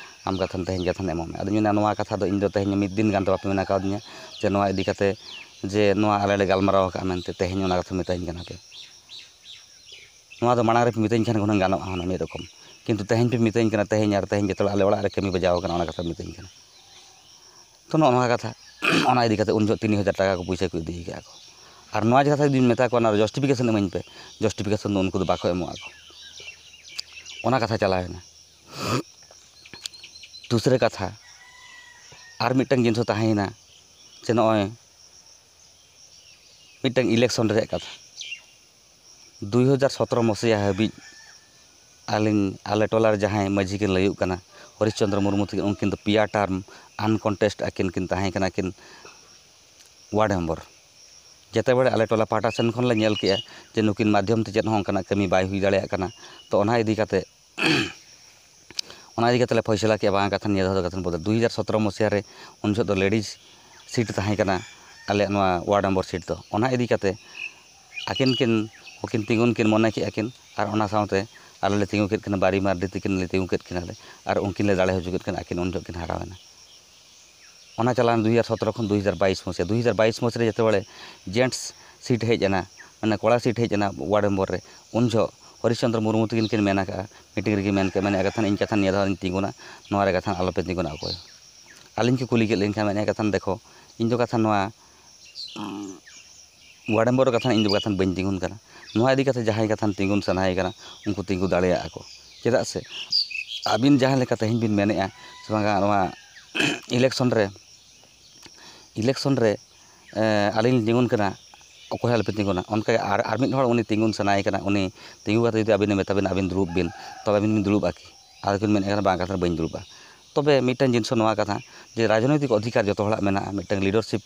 ᱟᱢ ᱠᱟᱛᱷᱟ ᱛᱮᱦᱮᱧ ᱠᱟᱛᱷᱟ ᱮᱢᱚᱜ ᱢᱮ᱾ ᱟᱫᱚ ᱢᱮᱱᱟ, ᱱᱚᱣᱟ ᱠᱟᱛᱷᱟ ᱫᱚ ᱤᱧ ᱫᱚ ᱛᱮᱦᱮᱧ ᱢᱤᱫ ᱫᱤᱱ ᱜᱟᱱ ᱫᱚ ᱵᱟᱯᱮ ᱢᱮᱱ ᱠᱟᱣᱫᱤᱧᱟ ᱡᱮ ᱱᱚᱣᱟ ᱤᱫᱤ ᱠᱟᱛᱮ, ᱡᱮ ᱱᱚᱣᱟ ᱟᱞᱮ ᱞᱮ ᱜᱟᱞᱢᱟᱨᱟᱣ ᱟᱠᱟᱫᱼᱟ ᱢᱮᱱᱛᱮ, ᱛᱮᱦᱮᱧ ᱚᱱᱟ ᱠᱟᱛᱷᱟ ᱢᱮᱛᱟᱹᱧ ᱠᱟᱱᱟ ᱯᱮ᱾ ᱱᱚᱣᱟ ᱫᱚ ᱢᱟᱲᱟᱝ ᱨᱮᱯᱮ ᱢᱤᱛᱟᱹᱧ ᱠᱷᱟᱱ ᱦᱩᱱᱟᱹᱝ ᱜᱟᱱᱚᱜᱼᱟ ᱦᱩᱱᱟᱹᱝ ᱢᱤᱫ ᱨᱚᱠᱚᱢ, ᱠᱤᱱᱛᱩ ᱛᱮᱦᱮᱧ ᱯᱮ ᱢᱤᱛᱟᱹᱧ ᱠᱟᱱᱟ, ᱛᱮᱦᱮᱧ ᱟᱨ ᱛᱮᱦᱮᱧ ᱡᱚᱛᱚ ᱦᱚᱲ ᱟᱞᱮ ᱚᱲᱟᱜ ᱨᱮ ᱠᱟᱹᱢᱤ ᱵᱟᱡᱟᱣ ᱠᱟᱱᱟ, ᱚᱱᱟ ᱠᱟᱛᱷᱟ ᱢᱤᱛᱟᱹᱧ ᱠᱟᱱᱟ᱾ ᱛᱚ, ᱱᱚᱜᱼᱚ ᱱᱚᱣᱟ ᱠᱟᱛᱷᱟ, ᱚᱱᱟ ᱤᱫᱤ ᱠᱟᱛᱮ ᱩᱱ ᱡᱚᱦᱚᱜ ᱛᱤᱱ ᱦᱟᱡᱟᱨ ᱴᱟᱠᱟ ᱠᱚ ᱯᱩᱭᱥᱟᱹ ᱠᱚ ᱤᱫᱤ ᱟᱠᱟᱫᱼᱟ ᱠᱚ᱾ ᱟᱨ ᱱᱚᱣᱟ ᱡᱟᱦᱟᱸ ᱠᱟᱛᱷᱟ ᱡᱩᱫᱤᱧ ᱢᱮᱛᱟ ᱠᱚᱣᱟ, ᱚᱱᱟ ᱡᱟᱥᱴᱤᱯᱷᱤᱠᱮᱥᱚᱱ ᱤᱢᱟᱹᱧ ᱯᱮ, ᱡᱟᱥᱴᱤᱯᱷᱤᱠᱮᱥᱚᱱ ᱫᱚ ᱩᱱᱠᱩ ᱫᱚ ᱵᱟᱠᱚ ᱮᱢᱚᱜᱼᱟ ᱠᱚ᱾ ᱚᱱᱟ ᱠᱟᱛᱷᱟ ᱪᱟᱞᱟᱣᱮᱱᱟ᱾ ᱫᱩᱥᱨᱟᱹ ᱠᱟᱛᱷᱟ, ᱟᱨ ᱢᱤᱫᱴᱟᱝ ᱡᱤᱱᱤᱥ ᱦᱚᱸ ᱛᱟᱦᱮᱸᱭᱮᱱᱟ, ᱡᱮ ᱱᱚᱜᱼᱚᱭ ᱢᱤᱫᱴᱟᱝ ᱤᱞᱮᱠᱥᱚᱱ ᱨᱮᱭᱟᱜ ᱠᱟᱛᱷᱟ᱾ ᱫᱩᱭ ᱦᱟᱡᱟᱨ ᱥᱚᱛᱨᱚ ᱢᱚᱥᱤᱦᱟ ᱦᱟᱹᱵᱤᱡ ᱟᱹᱞᱤᱧ, ᱟᱞᱮ ᱴᱚᱞᱟ ᱨᱮ ᱡᱟᱦᱟᱸᱭ ᱢᱟᱹᱡᱷᱤ ᱠᱤᱱ ᱞᱟᱹᱭᱩᱜ ᱠᱟᱱᱟ, ᱦᱚᱨᱤᱥ ᱪᱚᱱᱫᱨᱚ ᱢᱩᱨᱢᱩ ᱛᱟᱹᱠᱤᱱ, ᱩᱱᱠᱤᱱ ᱫᱚ ᱯᱮᱭᱟ ᱴᱟᱨᱢ ᱟᱱᱠᱚᱱᱴᱮᱥᱴ ᱟᱹᱠᱤᱱ ᱠᱤᱱ ᱛᱟᱦᱮᱸ ᱠᱟᱱᱟ, ᱠᱤᱱ ᱣᱟᱨᱰ ᱢᱮᱢᱵᱚᱨ᱾ ᱡᱮᱛᱮ ᱵᱮᱲᱮ ᱟᱞᱮ ᱴᱚᱞᱟ ᱯᱟᱦᱴᱟ ᱥᱮᱱ ᱠᱷᱚᱱ ᱞᱮ ᱧᱮᱞ ᱠᱮᱜᱼᱟ ᱡᱮ ᱱᱩᱠᱤᱱ ᱢᱟᱫᱽᱫᱷᱚᱢ ᱛᱮ ᱪᱮᱫ ᱦᱚᱸ ᱚᱱᱠᱟᱱᱟᱜ ᱠᱟᱹᱢᱤ ᱵᱟᱭ ᱦᱩᱭ ᱫᱟᱲᱮᱭᱟᱜ ᱠᱟᱱᱟ᱾ ᱛᱚ, ᱚᱱᱟ ᱤᱫᱤ ᱠᱟᱛᱮ, ᱚᱱᱟ ᱤᱫᱤ ᱠᱟᱛᱮ ᱞᱮ ᱯᱷᱚᱭᱥᱟᱞᱟ ᱠᱮᱜᱼᱟ, ᱵᱟᱝ ᱠᱟᱛᱷᱟ ᱱᱤᱭᱟᱹ ᱫᱷᱟᱣ ᱫᱚ ᱠᱟᱛᱷᱟ ᱵᱚᱫᱚᱞ᱾ ᱫᱩᱭ ᱦᱟᱡᱟᱨ ᱥᱚᱛᱨᱚ ᱢᱚᱥᱤᱦᱟ ᱨᱮ ᱩᱱ ᱡᱚᱦᱚᱜ ᱫᱚ ᱞᱮᱰᱤᱡᱽ ᱥᱤᱴ ᱛᱟᱦᱮᱸ ᱠᱟᱱᱟ ᱟᱞᱮᱭᱟᱜ ᱱᱚᱣᱟ ᱣᱟᱨᱰ ᱱᱚᱢᱵᱚᱨ ᱥᱤᱴ ᱫᱚ᱾ ᱚᱱᱟ ᱤᱫᱤ ᱠᱟᱛᱮ ᱟᱹᱠᱤᱱ ᱠᱤᱱ, ᱩᱱᱠᱤᱱ ᱛᱤᱸᱜᱩᱱ ᱠᱤᱱ ᱢᱚᱱᱮ ᱠᱮᱜᱼᱟ ᱠᱤᱱ, ᱟᱨ ᱚᱱᱟ ᱥᱟᱶᱛᱮ ᱟᱞᱮ ᱞᱮ ᱛᱤᱸᱜᱩ ᱠᱮᱫ ᱠᱤᱱᱟ, ᱵᱟᱨᱤ ᱢᱟᱨᱰᱤ ᱛᱤᱠᱤᱱ ᱞᱮ ᱛᱤᱸᱜᱩ ᱠᱮᱫ ᱠᱤᱱᱟᱞᱮ, ᱟᱨ ᱩᱱᱠᱤᱱ ᱞᱮ ᱫᱟᱲᱮ ᱦᱚᱪᱚ ᱠᱮᱫ ᱠᱤᱱᱟ, ᱟᱹᱠᱤᱱ ᱩᱱ ᱡᱚᱦᱚᱜ ᱠᱤᱱ ᱦᱟᱨᱟᱣᱮᱱᱟ᱾ ᱚᱱᱟ ᱪᱟᱞᱟᱣᱮᱱ ᱫᱩᱭ ᱦᱟᱡᱟᱨ ᱥᱚᱛᱨᱚ ᱠᱷᱚᱱ ᱫᱩᱭ ᱦᱟᱡᱟᱨ ᱵᱟᱭᱤᱥ ᱢᱚᱥᱤᱦᱟ᱾ ᱫᱩᱭ ᱦᱟᱡᱟᱨ ᱵᱟᱭᱤᱥ ᱢᱚᱥᱤᱦᱟ ᱨᱮ ᱡᱮᱛᱮ ᱵᱮᱲᱮ ᱡᱮᱱᱴᱥ ᱥᱤᱴ ᱦᱮᱡ ᱮᱱᱟ, ᱢᱟᱱᱮ ᱠᱚᱲᱟ ᱥᱤᱴ ᱦᱮᱡ ᱮᱱᱟ ᱣᱟᱨᱰ ᱢᱮᱢᱵᱚᱨ ᱨᱮ, ᱩᱱ ᱡᱚᱦᱚᱜ ᱦᱚᱨᱤᱥ ᱪᱚᱱᱫᱨᱚ ᱢᱩᱨᱢᱩ ᱛᱟᱹᱠᱤᱱ ᱠᱤᱱ ᱢᱮᱱ ᱟᱠᱟᱫᱼᱟ, ᱢᱤᱴᱤᱝ ᱨᱮᱜᱮ ᱢᱮᱱ ᱠᱮᱫ, ᱢᱮᱱᱮᱫᱼᱟ ᱠᱟᱛᱷᱟᱱ, ᱤᱧ ᱠᱟᱛᱷᱟᱱ ᱱᱤᱭᱟᱹ ᱫᱷᱟᱣ ᱤᱧ ᱛᱤᱸᱜᱩᱱᱟ, ᱱᱚᱣᱟ ᱨᱮ ᱠᱟᱛᱷᱟᱱ ᱟᱞᱚᱯᱮ ᱛᱤᱸᱜᱩᱱᱟ ᱚᱠᱚᱭ ᱦᱚᱸ᱾ ᱟᱹᱞᱤᱧ ᱠᱚ ᱠᱩᱞᱤ ᱠᱮᱫ ᱞᱤᱧ ᱠᱷᱟᱱ ᱢᱮᱱᱮᱫᱼᱟ ᱠᱟᱛᱷᱟᱱ, ᱫᱮᱠᱷᱚ, ᱤᱧ ᱫᱚ ᱠᱟᱛᱷᱟᱱ ᱱᱚᱣᱟ ᱣᱟᱨᱰ ᱢᱮᱢᱵᱟᱨ ᱠᱟᱛᱷᱟᱱ ᱤᱧ ᱫᱚ ᱠᱟᱛᱷᱟᱱ ᱵᱟᱹᱧ ᱛᱤᱸᱜᱩᱱ ᱠᱟᱱᱟ᱾ ᱱᱚᱣᱟ ᱤᱫᱤ ᱠᱟᱛᱮ ᱡᱟᱦᱟᱸᱭ ᱠᱟᱛᱷᱟᱱ ᱛᱤᱸᱜᱩᱱ ᱥᱟᱱᱟᱭᱮ ᱠᱟᱱᱟ, ᱩᱱᱠᱩ ᱛᱤᱸᱜᱩ ᱫᱟᱲᱮᱭᱟᱜᱼᱟ ᱠᱚ᱾ ᱪᱮᱫᱟᱜ ᱥᱮ ᱟᱹᱵᱤᱱ ᱡᱟᱦᱟᱸ ᱞᱮᱠᱟ ᱛᱮᱦᱮᱧ ᱵᱤᱱ ᱢᱮᱱᱮᱫᱼᱟ ᱥᱮ ᱵᱟᱝᱟ, ᱱᱚᱣᱟ ᱤᱞᱮᱠᱥᱚᱱ ᱨᱮ, ᱤᱞᱮᱠᱥᱚᱱ ᱨᱮ, ᱮ, ᱟᱹᱞᱤᱧ ᱞᱤᱧ ᱛᱤᱸᱜᱩᱱ ᱠᱟᱱᱟ, ᱚᱠᱚᱭ ᱦᱚᱸ ᱟᱞᱚᱯᱮ ᱛᱤᱸᱜᱩᱱᱟ, ᱚᱱᱠᱟ ᱜᱮ ᱟᱨ, ᱟᱨ ᱢᱤᱫ ᱦᱚᱲ ᱩᱱᱤ ᱛᱤᱸᱜᱩᱱ ᱥᱟᱱᱟᱭᱮ ᱠᱟᱱᱟ, ᱩᱱᱤ ᱛᱤᱸᱜᱩ ᱠᱟᱛᱮ ᱡᱩᱫᱤ ᱟᱹᱵᱤᱱᱮ ᱢᱮᱛᱟ ᱵᱤᱱᱟ, ᱟᱹᱵᱤᱱ ᱫᱩᱲᱩᱵ ᱵᱤᱱ, ᱛᱚᱵᱮ ᱟᱹᱵᱤᱱ ᱵᱤᱱ ᱫᱩᱲᱩᱵᱼᱟ ᱠᱤ? ᱟᱫᱚ ᱠᱤᱱ ᱢᱮᱱᱮᱫ ᱠᱟᱱᱟ, ᱵᱟᱝ, ᱠᱟᱛᱷᱟ ᱵᱟᱹᱧ ᱫᱩᱲᱩᱵᱼᱟ᱾ ᱛᱚᱵᱮ ᱢᱤᱫᱴᱟᱝ ᱡᱤᱱᱤᱥ ᱱᱚᱣᱟ ᱠᱟᱛᱷᱟ ᱡᱮ ᱨᱟᱡᱽᱱᱳᱭᱛᱤᱠ ᱚᱫᱷᱤᱠᱟᱨ ᱡᱚᱛᱚ ᱦᱚᱲᱟᱜ ᱢᱮᱱᱟᱜᱼᱟ, ᱢᱤᱫᱴᱟᱝ leadership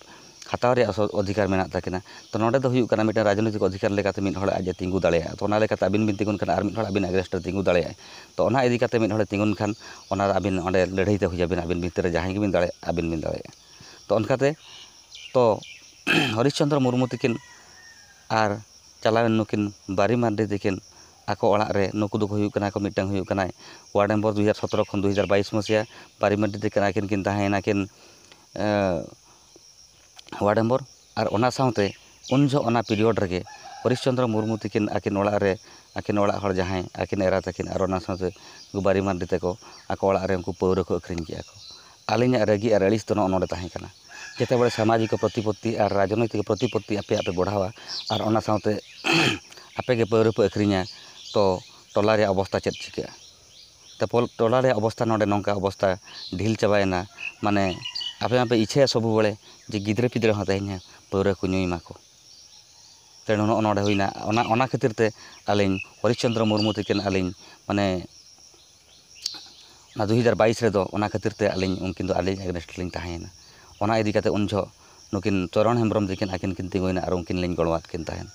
ᱦᱟᱛᱟᱣ ᱨᱮᱭᱟᱜ ᱥᱚ-, ᱚᱫᱷᱤᱠᱟᱨ ᱢᱮᱱᱟᱜ ᱛᱟᱹᱠᱤᱱᱟ᱾ ᱛᱚ ᱱᱚᱸᱰᱮ ᱫᱚ ᱦᱩᱭᱩᱜ ᱠᱟᱱᱟ ᱢᱤᱫᱴᱟᱝ ᱨᱟᱡᱽᱱᱳᱭᱛᱤᱠ ᱚᱫᱷᱤᱠᱟᱨ ᱞᱮᱠᱟᱛᱮ ᱢᱤᱫ ᱦᱚᱲ ᱟᱡ ᱮ ᱛᱤᱸᱜᱩ ᱫᱟᱲᱮᱭᱟᱜᱼᱟ᱾ ᱛᱚ ᱚᱱᱟ ᱞᱮᱠᱟᱛᱮ ᱟᱹᱵᱤᱱ ᱵᱤᱱ ᱛᱤᱸᱜᱩᱱ ᱠᱷᱟᱱ ᱟᱨ ᱢᱤᱫ ᱦᱚᱲ ᱟᱹᱵᱤᱱ against ᱨᱮ ᱛᱤᱸᱜᱩ ᱫᱟᱲᱮᱭᱟᱜᱼᱟᱭ᱾ ᱛᱚ ᱚᱱᱟ ᱤᱫᱤ ᱠᱟᱛᱮ ᱢᱤᱫ ᱦᱚᱲᱮ ᱛᱤᱸᱜᱩᱱ ᱠᱷᱟᱱ ᱚᱱᱟ ᱟᱹᱵᱤᱱ ᱚᱸᱰᱮ ᱞᱟᱹᱲᱦᱟᱹᱭ ᱛᱮ ᱦᱩᱭ ᱟᱹᱵᱤᱱᱟ, ᱟᱹᱵᱤᱱ ᱵᱷᱤᱛᱤᱨ ᱨᱮ ᱡᱟᱦᱟᱸᱭ ᱜᱮᱵᱤᱱ ᱫᱟᱲᱮᱭᱟᱜᱼᱟ, ᱟᱹᱵᱤᱱ ᱵᱤᱱ ᱫᱟᱲᱮᱭᱟᱜᱼᱟ᱾ ᱛᱚ ᱚᱱᱠᱟᱛᱮ ᱛᱚ ᱦᱚᱨᱤᱥ ᱪᱚᱱᱫᱨᱚ ᱢᱩᱨᱢᱩ ᱛᱟᱹᱠᱤᱱ ᱟᱨ ᱪᱟᱞᱟᱣᱮᱱ ᱱᱩᱠᱤᱱ ᱵᱟᱨᱤ ᱢᱟᱨᱰᱤ ᱛᱟᱹᱠᱤᱱ ᱟᱠᱚ ᱚᱲᱟᱜ ᱨᱮ, ᱱᱩᱠᱩ ᱫᱚᱠᱚ ᱦᱩᱭᱩᱜ ᱠᱟᱱᱟ ᱠᱚ, ᱢᱤᱫᱴᱟᱝ ᱦᱩᱭᱩᱜ ᱠᱟᱱᱟᱭ ᱣᱟᱨᱰ ᱢᱮᱢᱵᱟᱨ ᱫᱩ ᱦᱟᱡᱟᱨ ᱥᱚᱛᱨᱚ ᱠᱷᱚᱱ ᱫᱩ ᱦᱟᱡᱟᱨ ᱵᱟᱭᱤᱥ ᱢᱟᱹᱥᱤᱭᱟ, ᱵᱟᱨᱤ ᱢᱟᱨᱰᱤ ᱛᱟᱹᱠᱤᱱ ᱟᱹᱠᱤᱱ ᱠᱤᱱ ᱛᱟᱦᱮᱸᱭᱮᱱᱟ ᱠᱤᱱ, ᱮ, ᱣᱟᱨᱰ ᱢᱮᱢᱵᱟᱨ᱾ ᱟᱨ ᱚᱱᱟ ᱥᱟᱶᱛᱮ ᱩᱱ ᱡᱚᱦᱚᱜ ᱚᱱᱟ period ᱨᱮᱜᱮ ᱦᱚᱨᱤᱥ ᱪᱚᱱᱫᱨᱚ ᱢᱩᱨᱢᱩ ᱛᱟᱹᱠᱤᱱ ᱟᱹᱠᱤᱱ ᱚᱲᱟᱜ ᱨᱮ, ᱟᱹᱠᱤᱱ ᱚᱲᱟᱜ ᱦᱚᱲ ᱡᱟᱦᱟᱸᱭ, ᱟᱹᱠᱤᱱ ᱮᱨᱟ ᱛᱟᱹᱠᱤᱱ ᱟᱨ ᱚᱱᱟ ᱥᱟᱶᱛᱮ ᱩᱱᱠᱩ ᱵᱟᱨᱤ ᱢᱟᱨᱰᱤ ᱛᱟᱠᱚ ᱟᱠᱚ ᱚᱲᱟᱜ ᱨᱮ ᱩᱱᱠᱩ ᱯᱟᱹᱣᱨᱟᱹ ᱠᱚ ᱟᱹᱠᱷᱨᱤᱧ ᱠᱮᱜᱼᱟ ᱠᱚ᱾ ᱟᱹᱞᱤᱧᱟᱜ ᱨᱟᱹᱜᱤ ᱟᱨ ᱟᱹᱲᱤᱥ ᱫᱚ ᱱᱚᱜᱼᱚ ᱱᱚᱰᱮ ᱛᱟᱦᱮᱸ ᱠᱟᱱᱟ᱾ ᱡᱮᱛᱮ ᱵᱮᱲᱮ ᱥᱟᱢᱟᱡᱤᱠ ᱯᱨᱚᱛᱤᱯᱚᱛᱛᱤ ᱟᱨ ᱨᱟᱡᱽᱱᱳᱭᱛᱤᱠ ᱯᱨᱚᱛᱤᱯᱚᱛᱛᱤ ᱟᱯᱮᱭᱟᱜ ᱯᱮ ᱵᱚᱲᱦᱟᱣᱟ ᱟᱨ ᱚᱱᱟ ᱥᱟᱶᱛᱮ ᱟᱯᱮ ᱜᱮ ᱯᱟᱹᱣᱨᱟᱹ ᱯᱮ ᱟᱹᱠᱷᱨᱤᱧᱟ, ᱛᱚ ᱴᱚᱞᱟ ᱨᱮᱭᱟᱜ ᱚᱵᱚᱥᱛᱟ ᱪᱮᱫ ᱪᱤᱠᱟᱹᱜᱼᱟ? ᱛᱟᱨᱯᱚᱨ ᱴᱚᱞᱟ ᱨᱮᱭᱟᱜ ᱚᱵᱚᱥᱛᱟ ᱱᱚᱰᱮ ᱱᱚᱝᱠᱟ ᱚᱵᱚᱥᱛᱟ ᱰᱷᱤᱞ ᱪᱟᱵᱟᱭᱮᱱᱟ, ᱢᱟᱱᱮ ᱟᱯᱮ ᱢᱟᱯᱮ ᱤᱪᱷᱟᱹᱭᱟ ᱥᱚᱵᱩ ᱵᱮᱲᱮ ᱡᱮ ᱜᱤᱫᱽᱨᱟᱹ ᱯᱤᱫᱽᱨᱟᱹ ᱦᱚᱸ ᱛᱮᱦᱮᱧ ᱯᱟᱹᱣᱨᱟᱹ ᱠᱚ ᱧᱩᱭ ᱢᱟᱠᱚ᱾ ᱛᱮ ᱱᱚᱜᱼᱚ ᱱᱚᱰᱮ ᱦᱩᱭᱱᱟ, ᱚᱱᱟ, ᱚᱱᱟ ᱠᱷᱟᱹᱛᱤᱨ ᱛᱮ ᱟᱹᱞᱤᱧ ᱦᱚᱨᱤᱥ ᱪᱚᱱᱫᱨᱚ ᱢᱩᱨᱢᱩ ᱛᱟᱹᱠᱤᱱ ᱟᱹᱞᱤᱧ ᱢᱟᱱᱮ ᱚᱱᱟ ᱫᱩ ᱦᱟᱡᱟᱨ ᱵᱟᱭᱤᱥ ᱨᱮᱫᱚ ᱚᱱᱟ ᱠᱷᱟᱹᱛᱤᱨ ᱛᱮ ᱟᱹᱞᱤᱧ ᱩᱱᱠᱤᱱ ᱫᱚ ᱟᱹᱞᱤᱧ against ᱞᱤᱧ ᱛᱟᱦᱮᱸᱭᱮᱱᱟ᱾ ᱚᱱᱟ ᱤᱫᱤ ᱠᱟᱛᱮ ᱩᱱ ᱡᱚᱦᱚᱜ ᱱᱩᱠᱤᱱ ᱪᱚᱨᱚᱱ ᱦᱮᱢᱵᱨᱚᱢ ᱛᱟᱹᱠᱤᱱ ᱟᱹᱠᱤᱱ ᱠᱤᱱ ᱛᱤᱸᱜᱩᱭᱮᱱᱟ ᱟᱨ ᱩᱱᱠᱤᱱ ᱞᱤᱧ ᱜᱚᱲᱚᱣᱟᱫ ᱠᱤᱱ ᱛᱟᱦᱮᱸᱫ᱾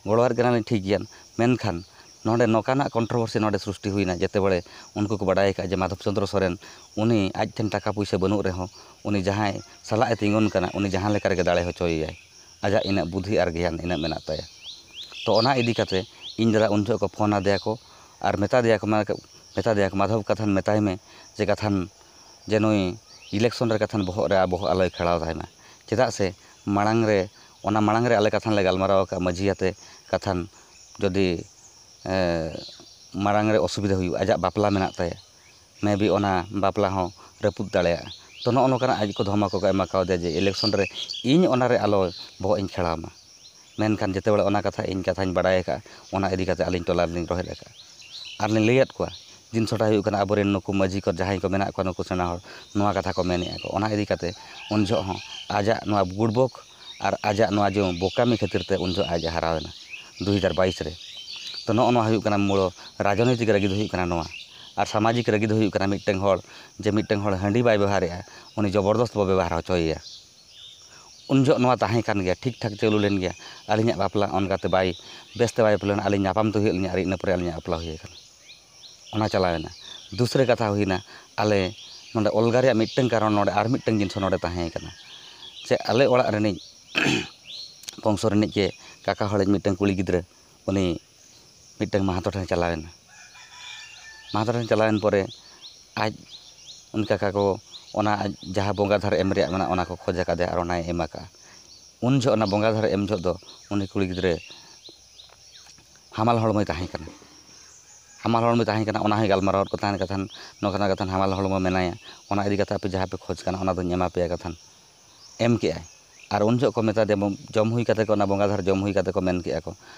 ᱜᱚᱲᱚᱣᱟᱫ ᱠᱤᱱᱟᱞᱤᱧ ᱴᱷᱤᱠ ᱜᱮᱭᱟ, ᱢᱮᱱᱠᱷᱟᱱ ᱱᱚᱰᱮ ᱱᱚᱝᱠᱟᱱᱟᱜ controversy ᱱᱚᱰᱮ ᱥᱨᱤᱥᱴᱤ ᱦᱩᱭᱱᱟ, ᱡᱮᱛᱮ ᱵᱮᱲᱮ ᱩᱱᱠᱩ ᱠᱚ ᱵᱟᱰᱟᱭ ᱟᱠᱟᱫᱼᱟ ᱡᱮ ᱢᱟᱫᱷᱚᱵ ᱪᱚᱸᱫᱽᱨᱚ ᱥᱚᱨᱮᱱ ᱩᱱᱤ ᱟᱡ ᱴᱷᱮᱱ ᱴᱟᱠᱟ ᱯᱩᱭᱥᱟᱹ ᱵᱟᱹᱱᱩᱜ ᱨᱮᱦᱚᱸ ᱩᱱᱤ ᱡᱟᱦᱟᱸᱭ ᱥᱟᱞᱟᱜ ᱮ ᱛᱤᱸᱜᱩᱱ ᱠᱟᱱᱟ ᱩᱱᱤ ᱡᱟᱦᱟᱸ ᱞᱮᱠᱟ ᱨᱮᱜᱮ ᱫᱟᱲᱮ ᱦᱚᱪᱚᱭᱮᱭᱟᱭ, ᱟᱡᱟᱜ ᱤᱱᱟᱹᱜ ᱵᱩᱫᱷᱤ ᱟᱨ ᱜᱮᱭᱟᱱ ᱤᱱᱟᱹᱜ ᱢᱮᱱᱟᱜ ᱛᱟᱭᱟ᱾ ᱛᱚ ᱚᱱᱟ ᱤᱫᱤ ᱠᱟᱛᱮ ᱤᱧ ᱫᱟᱫᱟ ᱩᱱ ᱡᱚᱦᱚᱜ ᱠᱚ ᱯᱷᱳᱱ ᱟᱫᱮᱭᱟ ᱠᱚ ᱟᱨ ᱢᱮᱛᱟ ᱫᱮᱭᱟ ᱠᱚ, ᱢᱮᱛᱟ ᱫᱮᱭᱟ ᱠᱚ, "ᱢᱟᱫᱷᱚᱵ ᱠᱟᱛᱷᱟᱱ ᱢᱮᱛᱟᱭ ᱢᱮ ᱡᱮ ᱠᱟᱛᱷᱟᱱ ᱡᱮ ᱱᱩᱭ election ᱨᱮ ᱠᱟᱛᱷᱟᱱ ᱵᱚᱦᱚᱜ ᱨᱮ ᱵᱚᱦᱚᱜ ᱟᱞᱚᱭ ᱠᱷᱟᱲᱟᱣ ᱛᱟᱭ ᱢᱟ, ᱪᱮᱫᱟᱜ ᱥᱮ ᱢᱟᱲᱟᱝ ᱨᱮ, ᱚᱱᱟ ᱢᱟᱲᱟᱝ ᱨᱮ ᱟᱞᱮ ᱠᱟᱛᱷᱟᱱ ᱞᱮ ᱜᱟᱞᱢᱟᱨᱟᱣ ᱟᱠᱟᱫ ᱢᱟᱹᱡᱷᱤ ᱟᱛᱮ ᱠᱟᱛᱷᱟᱱ ᱡᱩᱫᱤ ᱢᱟᱲᱟᱝ ᱨᱮ ᱚᱥᱩᱵᱤᱫᱷᱟ ᱦᱩᱭᱩᱜᱼᱟ, ᱟᱡᱟᱜ ᱵᱟᱯᱞᱟ ᱢᱮᱱᱟᱜ ᱛᱟᱭᱟ, ᱢᱮ ᱵᱤ ᱚᱱᱟ ᱵᱟᱯᱞᱟ ᱦᱚᱸ ᱨᱟᱹᱯᱩᱫ ᱫᱟᱲᱮᱭᱟᱜᱼᱟ᱾ ᱛᱚ, ᱱᱚᱜᱼᱚ ᱱᱚᱝᱠᱟᱱᱟᱜ ᱟᱡ ᱠᱚ ᱫᱷᱚᱢᱚᱠ ᱠᱚ ᱮᱢᱟ ᱠᱟᱣᱫᱮᱭᱟ ᱡᱮ ᱤᱞᱮᱠᱥᱚᱱ ᱨᱮ ᱤᱧ ᱚᱱᱟ ᱨᱮ ᱟᱞᱚ ᱵᱚᱦᱚᱜ ᱤᱧ ᱠᱷᱮᱲᱟᱣ ᱢᱟ᱾ ᱢᱮᱱᱠᱷᱟᱱ ᱡᱮᱛᱮ ᱵᱮᱲᱟ ᱚᱱᱟ ᱠᱟᱛᱷᱟ, ᱤᱧ ᱠᱟᱛᱷᱟᱧ ᱵᱟᱲᱟᱭ ᱟᱠᱟᱫᱼᱟ, ᱚᱱᱟ ᱤᱫᱤ ᱠᱟᱛᱮ ᱟᱹᱞᱤᱧ ᱴᱚᱞᱟ ᱨᱮᱞᱤᱧ ᱨᱚᱦᱮᱫ ᱟᱠᱟᱫᱼᱟ᱾ ᱟᱨ ᱞᱤᱧ ᱞᱟᱹᱭᱟᱫ ᱠᱚᱣᱟ, ᱡᱤᱱᱤᱥᱴᱟ ᱦᱩᱭᱩᱜ ᱠᱟᱱᱟ, ᱟᱵᱚᱨᱮᱱ ᱱᱩᱠᱩ ᱢᱟᱹᱡᱷᱤ ᱠᱚ ᱡᱟᱦᱟᱸᱭ ᱠᱚ ᱢᱮᱱᱟᱜ ᱠᱚᱣᱟ, ᱱᱩᱠᱩ ᱥᱮᱬᱟ ᱦᱚᱲ ᱱᱚᱣᱟ ᱠᱟᱛᱷᱟ ᱠᱚ ᱢᱮᱱᱮᱫᱼᱟ ᱠᱚ᱾ ᱚᱱᱟ ᱤᱫᱤ ᱠᱟᱛᱮ ᱩᱱ ᱡᱚᱦᱚᱜ ᱦᱚᱸ ᱟᱡᱟᱜ ᱱᱚᱣᱟ ᱜᱩᱲᱵᱚᱠ ᱟᱨ ᱟᱡᱟᱜ ᱱᱚᱣᱟ ᱡᱮ ᱵᱳᱠᱟᱢᱤ ᱠᱷᱟᱹᱛᱤᱨ ᱛᱮ ᱩᱱ ᱡᱚᱦᱚᱜ ᱟᱡ ᱮ ᱦᱟᱨᱟᱣ ᱮᱱᱟ ᱫᱩ ᱦᱟᱡᱟᱨ ᱵᱟᱭᱤᱥ ᱨᱮ᱾ ᱛᱚ, ᱱᱚᱜᱼᱚ ᱱᱚᱣᱟ ᱦᱩᱭᱩᱜ ᱠᱟᱱᱟ ᱢᱩᱞ ᱨᱟᱡᱚᱱᱤᱛᱤᱠ ᱨᱟᱹᱜᱤ ᱫᱚ ᱦᱩᱭᱩᱜ ᱠᱟᱱᱟ ᱱᱚᱣᱟ᱾ ᱟᱨ ᱥᱟᱢᱟᱡᱤᱠ ᱨᱟᱹᱜᱤ ᱫᱚ ᱦᱩᱭᱩᱜ ᱠᱟᱱᱟ ᱢᱤᱫᱴᱟᱝ ᱦᱚᱲ, ᱡᱮ ᱢᱤᱫᱴᱟᱝ ᱦᱚᱲ ᱦᱟᱺᱰᱤ ᱵᱟᱭ ᱵᱮᱵᱚᱦᱟᱨᱮᱫᱼᱟ, ᱩᱱᱤ ᱡᱚᱵᱚᱨᱫᱚᱥᱛ ᱵᱚ ᱵᱮᱵᱚᱦᱟᱨ ᱦᱚᱪᱚᱭᱮᱭᱟ᱾ ᱩᱱ ᱡᱚᱦᱚᱜ ᱱᱚᱣᱟ ᱛᱟᱦᱮᱸ ᱠᱟᱱ ᱜᱮᱭᱟ, ᱴᱷᱤᱠ ᱴᱷᱟᱠ ᱪᱟᱹᱞᱩ ᱞᱮᱱ ᱜᱮᱭᱟ᱾ ᱟᱹᱞᱤᱧᱟᱜ ᱵᱟᱯᱞᱟ ᱚᱱᱠᱟᱛᱮ ᱵᱟᱭ, ᱵᱮᱥᱛᱮ ᱵᱟᱭ ᱯᱟᱞᱚᱱᱟ, ᱟᱹᱞᱤᱧ ᱧᱟᱯᱟᱢ ᱛᱮ ᱦᱩᱭᱩᱜ ᱞᱤᱧᱟ ᱟᱨ ᱤᱱᱟᱹ ᱯᱚᱨᱮ ᱟᱹᱞᱤᱧᱟᱜ ᱵᱟᱯᱞᱟ ᱦᱩᱭ ᱟᱠᱟᱱᱟ᱾ ᱚᱱᱟ ᱪᱟᱞᱟᱣᱮᱱᱟ᱾ ᱫᱩᱥᱨᱟᱹ ᱠᱟᱛᱷᱟ ᱦᱩᱭᱱᱟ, ᱟᱞᱮ ᱱᱚᱰᱮ ᱚᱞᱜᱟ ᱨᱮᱭᱟᱜ ᱢᱤᱫᱴᱟᱝ ᱠᱟᱨᱚᱱ, ᱱᱚᱰᱮ ᱟᱨ ᱢᱤᱫᱴᱟᱝ ᱡᱤᱱᱤᱥ ᱱᱚᱰᱮ ᱛᱟᱦᱮᱸ ᱠᱟᱱᱟ᱾ ᱪᱮ ᱟᱞᱮ ᱚᱲᱟᱜ ᱨᱤᱱᱤᱡ ᱵᱚᱝᱥᱚ ᱨᱤᱱᱤᱡ ᱜᱮ ᱠᱟᱠᱟ ᱦᱚᱲᱤᱡ ᱢᱤᱫᱴᱟᱝ ᱠᱩᱲᱤ ᱜᱤᱫᱽᱨᱟᱹ, ᱩᱱᱤ ᱢᱤᱫᱴᱟᱝ ᱢᱟᱦᱟᱛᱚ ᱴᱷᱮᱱ ᱪᱟᱞᱟᱣᱮᱱᱟ᱾ ᱢᱟᱦᱟᱛᱚ ᱴᱷᱮᱱ ᱪᱟᱞᱟᱣᱮᱱ ᱯᱚᱨᱮ ᱟᱡ ᱩᱱᱤ ᱠᱟᱠᱟ ᱠᱚ ᱚᱱᱟ ᱟᱡ ᱡᱟᱦᱟᱸ ᱵᱚᱸᱜᱟ ᱫᱷᱟᱨ ᱮᱢ ᱨᱮᱭᱟᱜ ᱢᱮᱱᱟᱜᱼᱟ, ᱚᱱᱟ ᱠᱚ ᱠᱷᱚᱡᱽ ᱟᱠᱟᱫᱮᱭᱟ ᱟᱨ ᱚᱱᱟᱭ ᱮᱢ ᱟᱠᱟᱫᱼᱟ᱾ ᱩᱱ ᱡᱚᱦᱚᱜ ᱚᱱᱟ ᱵᱚᱸᱜᱟ ᱫᱷᱟᱨ ᱮᱢ ᱡᱚᱦᱚᱜ ᱫᱚ ᱩᱱᱤ ᱠᱩᱲᱤ ᱜᱤᱫᱽᱨᱟᱹ ᱦᱟᱢᱟᱞ ᱦᱚᱲᱢᱚᱭ ᱛᱟᱦᱮᱸ ᱠᱟᱱᱟ᱾ ᱦᱟᱢᱟᱞ ᱦᱚᱲᱢᱚᱭ ᱛᱟᱦᱮᱸ ᱠᱟᱱᱟ, ᱚᱱᱟ ᱦᱚᱸᱭ ᱜᱟᱞᱢᱟᱨᱟᱣ ᱠᱚ ᱛᱟᱦᱮᱸ ᱠᱟᱛᱷᱟᱱ, ᱱᱚᱝᱠᱟ ᱠᱟᱛᱷᱟᱱ ᱦᱟᱢᱟᱞ ᱦᱚᱲᱢᱚ ᱢᱮᱱᱟᱭᱟ, ᱚᱱᱟ ᱤᱫᱤ ᱠᱟᱛᱮ ᱟᱯᱮ ᱡᱟᱦᱟᱸ ᱯᱮ ᱠᱷᱚᱡᱽ ᱠᱟᱱᱟ, ᱚᱱᱟ ᱫᱚᱧ ᱮᱢᱟ ᱯᱮᱭᱟ ᱠᱟᱛᱷᱟᱱ᱾ ᱮᱢ ᱠᱮᱜᱼᱟᱭ᱾ ᱟᱨ ᱩᱱ ᱡᱚᱦᱚᱜ ᱠᱚ ᱢᱮᱛᱟ ᱫᱮᱭᱟ, ᱡᱚᱢ ᱦᱩᱭ ᱠᱟᱛᱮ ᱠᱚ, ᱚᱱᱟ ᱵᱚᱸᱜᱟ ᱫᱷᱟᱨ ᱡᱚᱢ ᱦᱩᱭ ᱠᱟᱛᱮ ᱠᱚ ᱢᱮᱱ ᱠᱮᱜᱼᱟ ᱠᱚ,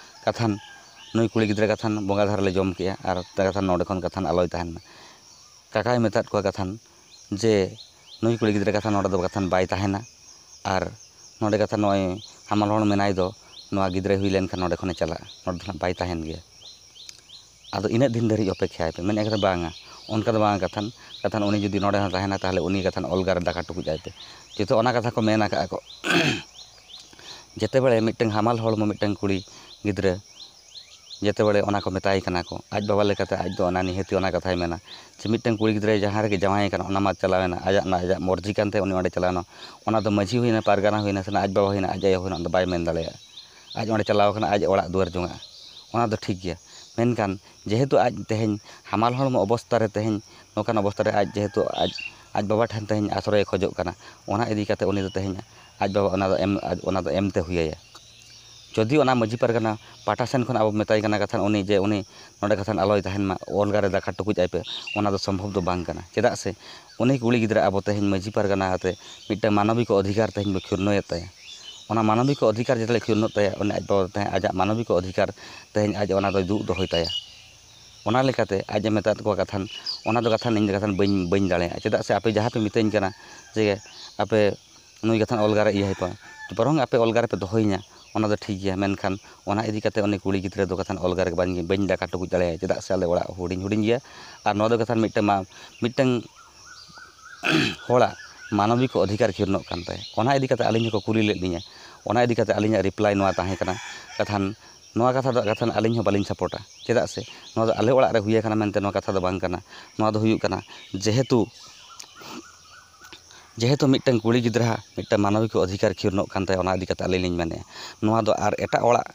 ᱠᱟᱛᱷᱟᱱ ᱱᱩᱭ ᱠᱩᱲᱤ ᱜᱤᱫᱽᱨᱟᱹ ᱠᱟᱛᱷᱟᱱ ᱵᱚᱸᱜᱟ ᱫᱷᱟᱨ ᱞᱮ ᱡᱚᱢ ᱠᱮᱜᱼᱟ, ᱟᱨ ᱠᱟᱛᱷᱟᱱ ᱱᱚᱰᱮ ᱠᱷᱚᱱ ᱠᱟᱛᱷᱟᱱ ᱟᱞᱚᱭ ᱛᱟᱦᱮᱱ ᱢᱟ᱾ ᱠᱟᱠᱟᱭ ᱢᱮᱛᱟᱫ ᱠᱚᱣᱟ ᱠᱟᱛᱷᱟᱱ ᱡᱮ ᱱᱩᱭ ᱠᱩᱲᱤ ᱜᱤᱫᱽᱨᱟᱹ ᱠᱟᱛᱷᱟᱱ ᱱᱚᱰᱮ ᱫᱚ ᱠᱟᱛᱷᱟᱱ ᱵᱟᱭ ᱛᱟᱦᱮᱱᱟ, ᱟᱨ ᱱᱚᱰᱮ ᱠᱟᱛᱷᱟᱱ ᱱᱚᱜᱼᱚᱭ ᱦᱟᱢᱟᱞ ᱦᱚᱲ ᱢᱮᱱᱟᱭ ᱫᱚ, ᱱᱚᱣᱟ ᱜᱤᱫᱽᱨᱟᱹᱭ ᱦᱩᱭ ᱞᱮᱱᱠᱷᱟᱱ ᱱᱚᱰᱮ ᱠᱷᱚᱱᱮ ᱪᱟᱞᱟᱜᱼᱟ, ᱱᱚᱰᱮ ᱫᱚ ᱱᱟᱜ ᱵᱟᱭ ᱛᱟᱦᱮᱱ ᱜᱮᱭᱟ᱾ ᱟᱫᱚ ᱤᱱᱟᱹᱜ ᱫᱤᱱ ᱫᱷᱟᱹᱨᱤᱡ ᱚᱯᱮᱠᱷᱟᱭ ᱯᱮ᱾ ᱢᱮᱱᱮᱫ ᱠᱟᱛᱷᱟ ᱵᱟᱝᱟ, ᱚᱱᱠᱟ ᱫᱚ ᱵᱟᱝᱟ ᱠᱟᱛᱷᱟᱱ, ᱠᱟᱛᱷᱟᱱ ᱩᱱᱤ ᱡᱩᱫᱤ ᱱᱚᱰᱮ ᱦᱚᱸ ᱛᱟᱦᱮᱱᱟ, ᱛᱟᱦᱚᱞᱮ ᱩᱱᱤ ᱠᱟᱛᱷᱟᱱ ᱚᱞᱜᱟ ᱨᱮ ᱫᱟᱠᱟ ᱴᱩᱠᱩᱡ ᱟᱭ ᱯᱮ᱾ ᱡᱮᱦᱮᱛᱩ ᱚᱱᱟ ᱠᱟᱛᱷᱟ ᱠᱚ ᱢᱮᱱ ᱟᱠᱟᱫᱼᱟ ᱠᱚ᱾ ᱡᱮᱛᱮ ᱵᱮᱲᱮ ᱢᱤᱫᱴᱟᱝ ᱦᱟᱢᱟᱞ ᱦᱚᱲᱢᱚ ᱢᱤᱫᱴᱟᱝ ᱠᱩᱲᱤ ᱜᱤᱫᱽᱨᱟᱹ ᱡᱮᱛᱮ ᱵᱮᱲᱮ ᱚᱱᱟ ᱠᱚ ᱢᱮᱛᱟᱭ ᱠᱟᱱᱟ ᱠᱚ, ᱟᱡ ᱵᱟᱵᱟ ᱞᱮᱠᱟᱛᱮ ᱟᱡ ᱫᱚ ᱚᱱᱟ ᱱᱤᱦᱟᱹᱛᱤ ᱚᱱᱟ ᱠᱟᱛᱷᱟᱭ ᱢᱮᱱᱟ᱾ ᱡᱮ ᱢᱤᱫᱴᱟᱝ ᱠᱩᱲᱤ ᱜᱤᱫᱽᱨᱟᱹ ᱡᱟᱦᱟᱸ ᱨᱮᱜᱮ ᱡᱟᱶᱟᱭ ᱠᱟᱱᱟ, ᱚᱱᱟ ᱢᱟ ᱪᱟᱞᱟᱣᱮᱱᱟ, ᱟᱡᱟᱜ ᱚᱱᱟ ᱟᱡᱟᱜ ᱢᱚᱨᱡᱤ ᱠᱟᱱᱛᱮ ᱩᱱᱤ ᱚᱸᱰᱮ ᱪᱟᱞᱟᱣᱮᱱᱟ᱾ ᱚᱱᱟ ᱫᱚ ᱢᱟᱹᱡᱷᱤ ᱦᱩᱭᱱᱟ, ᱯᱟᱨᱜᱟᱱᱟ ᱦᱩᱭᱱᱟ, ᱥᱮ ᱟᱡ ᱵᱟᱵᱟ ᱦᱩᱭᱱᱟ, ᱟᱡ ᱟᱭᱳ ᱦᱩᱭᱱᱟ, ᱚᱱᱟ ᱫᱚ ᱵᱟᱭ ᱢᱮᱱ ᱫᱟᱲᱮᱭᱟᱜᱼᱟ᱾ ᱟᱡ ᱚᱸᱰᱮ ᱪᱟᱞᱟᱣ ᱠᱟᱱᱟ, ᱟᱡ ᱚᱲᱟᱜ ᱫᱩᱣᱟᱹᱨ ᱡᱚᱝᱟᱜᱼᱟ, ᱚᱱᱟ ᱫᱚ ᱴᱷᱤᱠ ᱜᱮᱭᱟ᱾ ᱢᱮᱱᱠᱷᱟᱱ ᱡᱮᱦᱮᱛᱩ ᱟᱡ ᱛᱮᱦᱮᱧ ᱦᱟᱢᱟᱞ ᱦᱚᱲᱢᱚ ᱚᱵᱚᱥᱛᱟ ᱨᱮ, ᱛᱮᱦᱮᱧ ᱱᱚᱝᱠᱟᱱ ᱚᱵᱚᱥᱛᱟ ᱨᱮ ᱟᱡ ᱡᱮᱦᱮᱛᱩ ᱟᱡ, ᱟᱡ ᱵᱟᱵᱟ ᱴᱷᱮᱱ ᱛᱮᱦᱮᱧ ᱟᱥᱨᱚᱭᱮ ᱠᱷᱚᱡᱚᱜ ᱠᱟᱱᱟ, ᱚᱱᱟ ᱤᱫᱤ ᱠᱟᱛᱮ ᱩᱱᱤ ᱫᱚ ᱛᱮᱦᱮᱧ ᱟᱡ ᱵᱟᱵᱟ ᱚᱱᱟ ᱫᱚ ᱮᱢ, ᱚᱱᱟ ᱫᱚ ᱮᱢᱛᱮ ᱦᱩᱭᱟᱭᱟ᱾ ᱡᱩᱫᱤ ᱚᱱᱟ ᱢᱟᱹᱡᱷᱤ ᱯᱟᱨᱜᱟᱱᱟ ᱯᱟᱦᱴᱟ ᱥᱮᱱ ᱠᱷᱚᱱ ᱟᱵᱚ ᱢᱮᱛᱟᱭ ᱠᱟᱱᱟ ᱠᱟᱛᱷᱟ ᱩᱱᱤ ᱡᱮ ᱩᱱᱤ ᱱᱚᱰᱮ ᱠᱟᱛᱷᱟ ᱟᱞᱚᱭ ᱛᱟᱦᱮᱱ ᱢᱟ, ᱚᱞᱜᱟ ᱨᱮ ᱫᱟᱠᱟ ᱴᱩᱠᱩᱡ ᱟᱭ ᱯᱮ, ᱚᱱᱟ ᱫᱚ ᱥᱚᱢᱵᱷᱚᱵ ᱫᱚ ᱵᱟᱝ ᱠᱟᱱᱟ᱾ ᱪᱮᱫᱟᱜ ᱥᱮ ᱩᱱᱤ ᱠᱩᱲᱤ ᱜᱤᱫᱽᱨᱟᱹ ᱟᱵᱚ ᱛᱮᱦᱮᱧ ᱢᱟᱹᱡᱷᱤ ᱯᱟᱨᱜᱟᱱᱟ ᱟᱛᱮ ᱢᱤᱫᱴᱟᱝ ᱢᱟᱱᱚᱵᱤᱠ ᱚᱫᱷᱤᱠᱟᱨ ᱛᱮᱦᱮᱧ ᱵᱚ ᱠᱷᱤᱨᱱᱚᱭᱮᱫ ᱛᱟᱭᱟ᱾ ᱚᱱᱟ ᱢᱟᱱᱚᱵᱤᱠ ᱚᱫᱷᱤᱠᱟᱨ ᱡᱮᱛᱮ ᱠᱷᱤᱨᱱᱚᱜ ᱛᱟᱭᱟ, ᱩᱱᱤ ᱟᱡ ᱵᱟᱵᱟ ᱛᱟᱦᱮᱸ ᱟᱡᱟᱜ ᱢᱟᱱᱚᱵᱤᱠ ᱚᱫᱷᱤᱠᱟᱨ ᱛᱮᱦᱮᱧ ᱟᱡ ᱚᱱᱟ ᱫᱚᱭ ᱫᱩᱜ ᱫᱚᱦᱚᱭ ᱛᱟᱭᱟ᱾ ᱚᱱᱟ ᱞᱮᱠᱟᱛᱮ ᱟᱡ ᱮ ᱢᱮᱛᱟᱫ ᱠᱚᱣᱟ ᱠᱟᱛᱷᱟᱱ, ᱚᱱᱟ ᱫᱚ ᱠᱟᱛᱷᱟᱱ ᱤᱧ ᱫᱚ ᱠᱟᱛᱷᱟᱱ ᱵᱟᱹᱧ, ᱵᱟᱹᱧ ᱫᱟᱲᱮᱭᱟᱜᱼᱟ᱾ ᱪᱮᱫᱟᱜ ᱥᱮ ᱟᱯᱮ ᱡᱟᱦᱟᱸ ᱯᱮ ᱢᱤᱛᱟᱹᱧ ᱠᱟᱱᱟ ᱡᱮ ᱟᱯᱮ ᱱᱩᱭ ᱠᱟᱛᱷᱟᱱ ᱚᱞᱜᱟᱨᱮ ᱤᱭᱟᱹ ᱦᱚᱭ ᱯᱮ, ᱵᱚᱨᱚᱝ ᱟᱯᱮ ᱚᱞᱜᱟᱨᱮ ᱯᱮ ᱫᱚᱦᱚᱭᱤᱧᱟ, ᱚᱱᱟ ᱫᱚ ᱴᱷᱤᱠ ᱜᱮᱭᱟ, ᱢᱮᱱᱠᱷᱟᱱ ᱚᱱᱟ ᱤᱫᱤ ᱠᱟᱛᱮ ᱩᱱᱤ ᱠᱩᱲᱤ ᱜᱤᱫᱽᱨᱟᱹ ᱫᱚ ᱠᱟᱛᱷᱟᱱ ᱚᱞᱜᱟᱨᱮ ᱵᱟᱹᱧ, ᱵᱟᱹᱧ ᱫᱟᱠᱟ ᱴᱩᱠᱩᱡ ᱫᱟᱲᱮᱭᱟᱭᱟ᱾ ᱪᱮᱫᱟᱜ ᱥᱮ ᱟᱞᱮ ᱚᱲᱟᱜ ᱦᱩᱰᱤᱧ ᱦᱩᱰᱤᱧ ᱜᱮᱭᱟ᱾ ᱟᱨ ᱱᱚᱣᱟ ᱫᱚ ᱠᱟᱛᱷᱟᱱ ᱢᱤᱫᱴᱟᱝ ᱢᱟ-, ᱢᱤᱫᱴᱟᱝ ᱦᱚᱲᱟᱜ ᱢᱟᱱᱚᱵᱤᱠ ᱚᱫᱷᱤᱠᱟᱨ ᱠᱷᱤᱨᱱᱚᱜ ᱠᱟᱱ ᱛᱟᱭᱟ᱾ ᱚᱱᱟ ᱤᱫᱤ ᱠᱟᱛᱮ ᱟᱹᱞᱤᱧ ᱦᱚᱸᱠᱚ ᱠᱩᱞᱤ ᱞᱮᱫ ᱞᱤᱧᱟ᱾ ᱚᱱᱟ ᱤᱫᱤ ᱠᱟᱛᱮ ᱟᱹᱞᱤᱧᱟᱜ reply ᱱᱚᱣᱟ ᱛᱟᱦᱮᱸ ᱠᱟᱱᱟ, ᱠᱟᱛᱷᱟᱱ ᱱᱚᱣᱟ ᱠᱟᱛᱷᱟ ᱫᱚ ᱠᱟᱛᱷᱟᱱ ᱟᱹᱞᱤᱧ ᱦᱚᱸ ᱵᱟᱹᱞᱤᱧ ᱥᱟᱯᱳᱨᱴᱟ᱾ ᱪᱮᱫᱟᱜ ᱥᱮ ᱱᱚᱣᱟ ᱫᱚ ᱟᱞᱮ ᱚᱲᱟᱜ ᱨᱮ ᱦᱩᱭ ᱟᱠᱟᱱᱟ ᱢᱮᱱᱛᱮ ᱱᱚᱣᱟ ᱠᱟᱛᱷᱟ ᱫᱚ ᱵᱟᱝ ᱠᱟᱱᱟ᱾ ᱱᱚᱣᱟ ᱫᱚ ᱦᱩᱭᱩᱜ ᱠᱟᱱᱟ ᱡᱮᱦᱮᱛᱩ, ᱡᱮᱦᱮᱛᱩ ᱢᱤᱫᱴᱟᱝ ᱠᱩᱲᱤ ᱜᱤᱫᱽᱨᱟᱹ ᱢᱤᱫᱴᱟᱝ ᱢᱟᱱᱚᱵᱤᱠ ᱚᱫᱷᱤᱠᱟᱨ ᱠᱷᱤᱨᱱᱚᱜ ᱠᱟᱱ ᱛᱟᱭᱟ, ᱚᱱᱟ ᱤᱫᱤ ᱠᱟᱛᱮ ᱟᱹᱞᱤᱧ ᱞᱤᱧ ᱢᱮᱱᱮᱫᱼᱟ᱾ ᱱᱚᱣᱟ ᱫᱚ ᱟᱨ ᱮᱴᱟᱜ ᱚᱲᱟᱜ,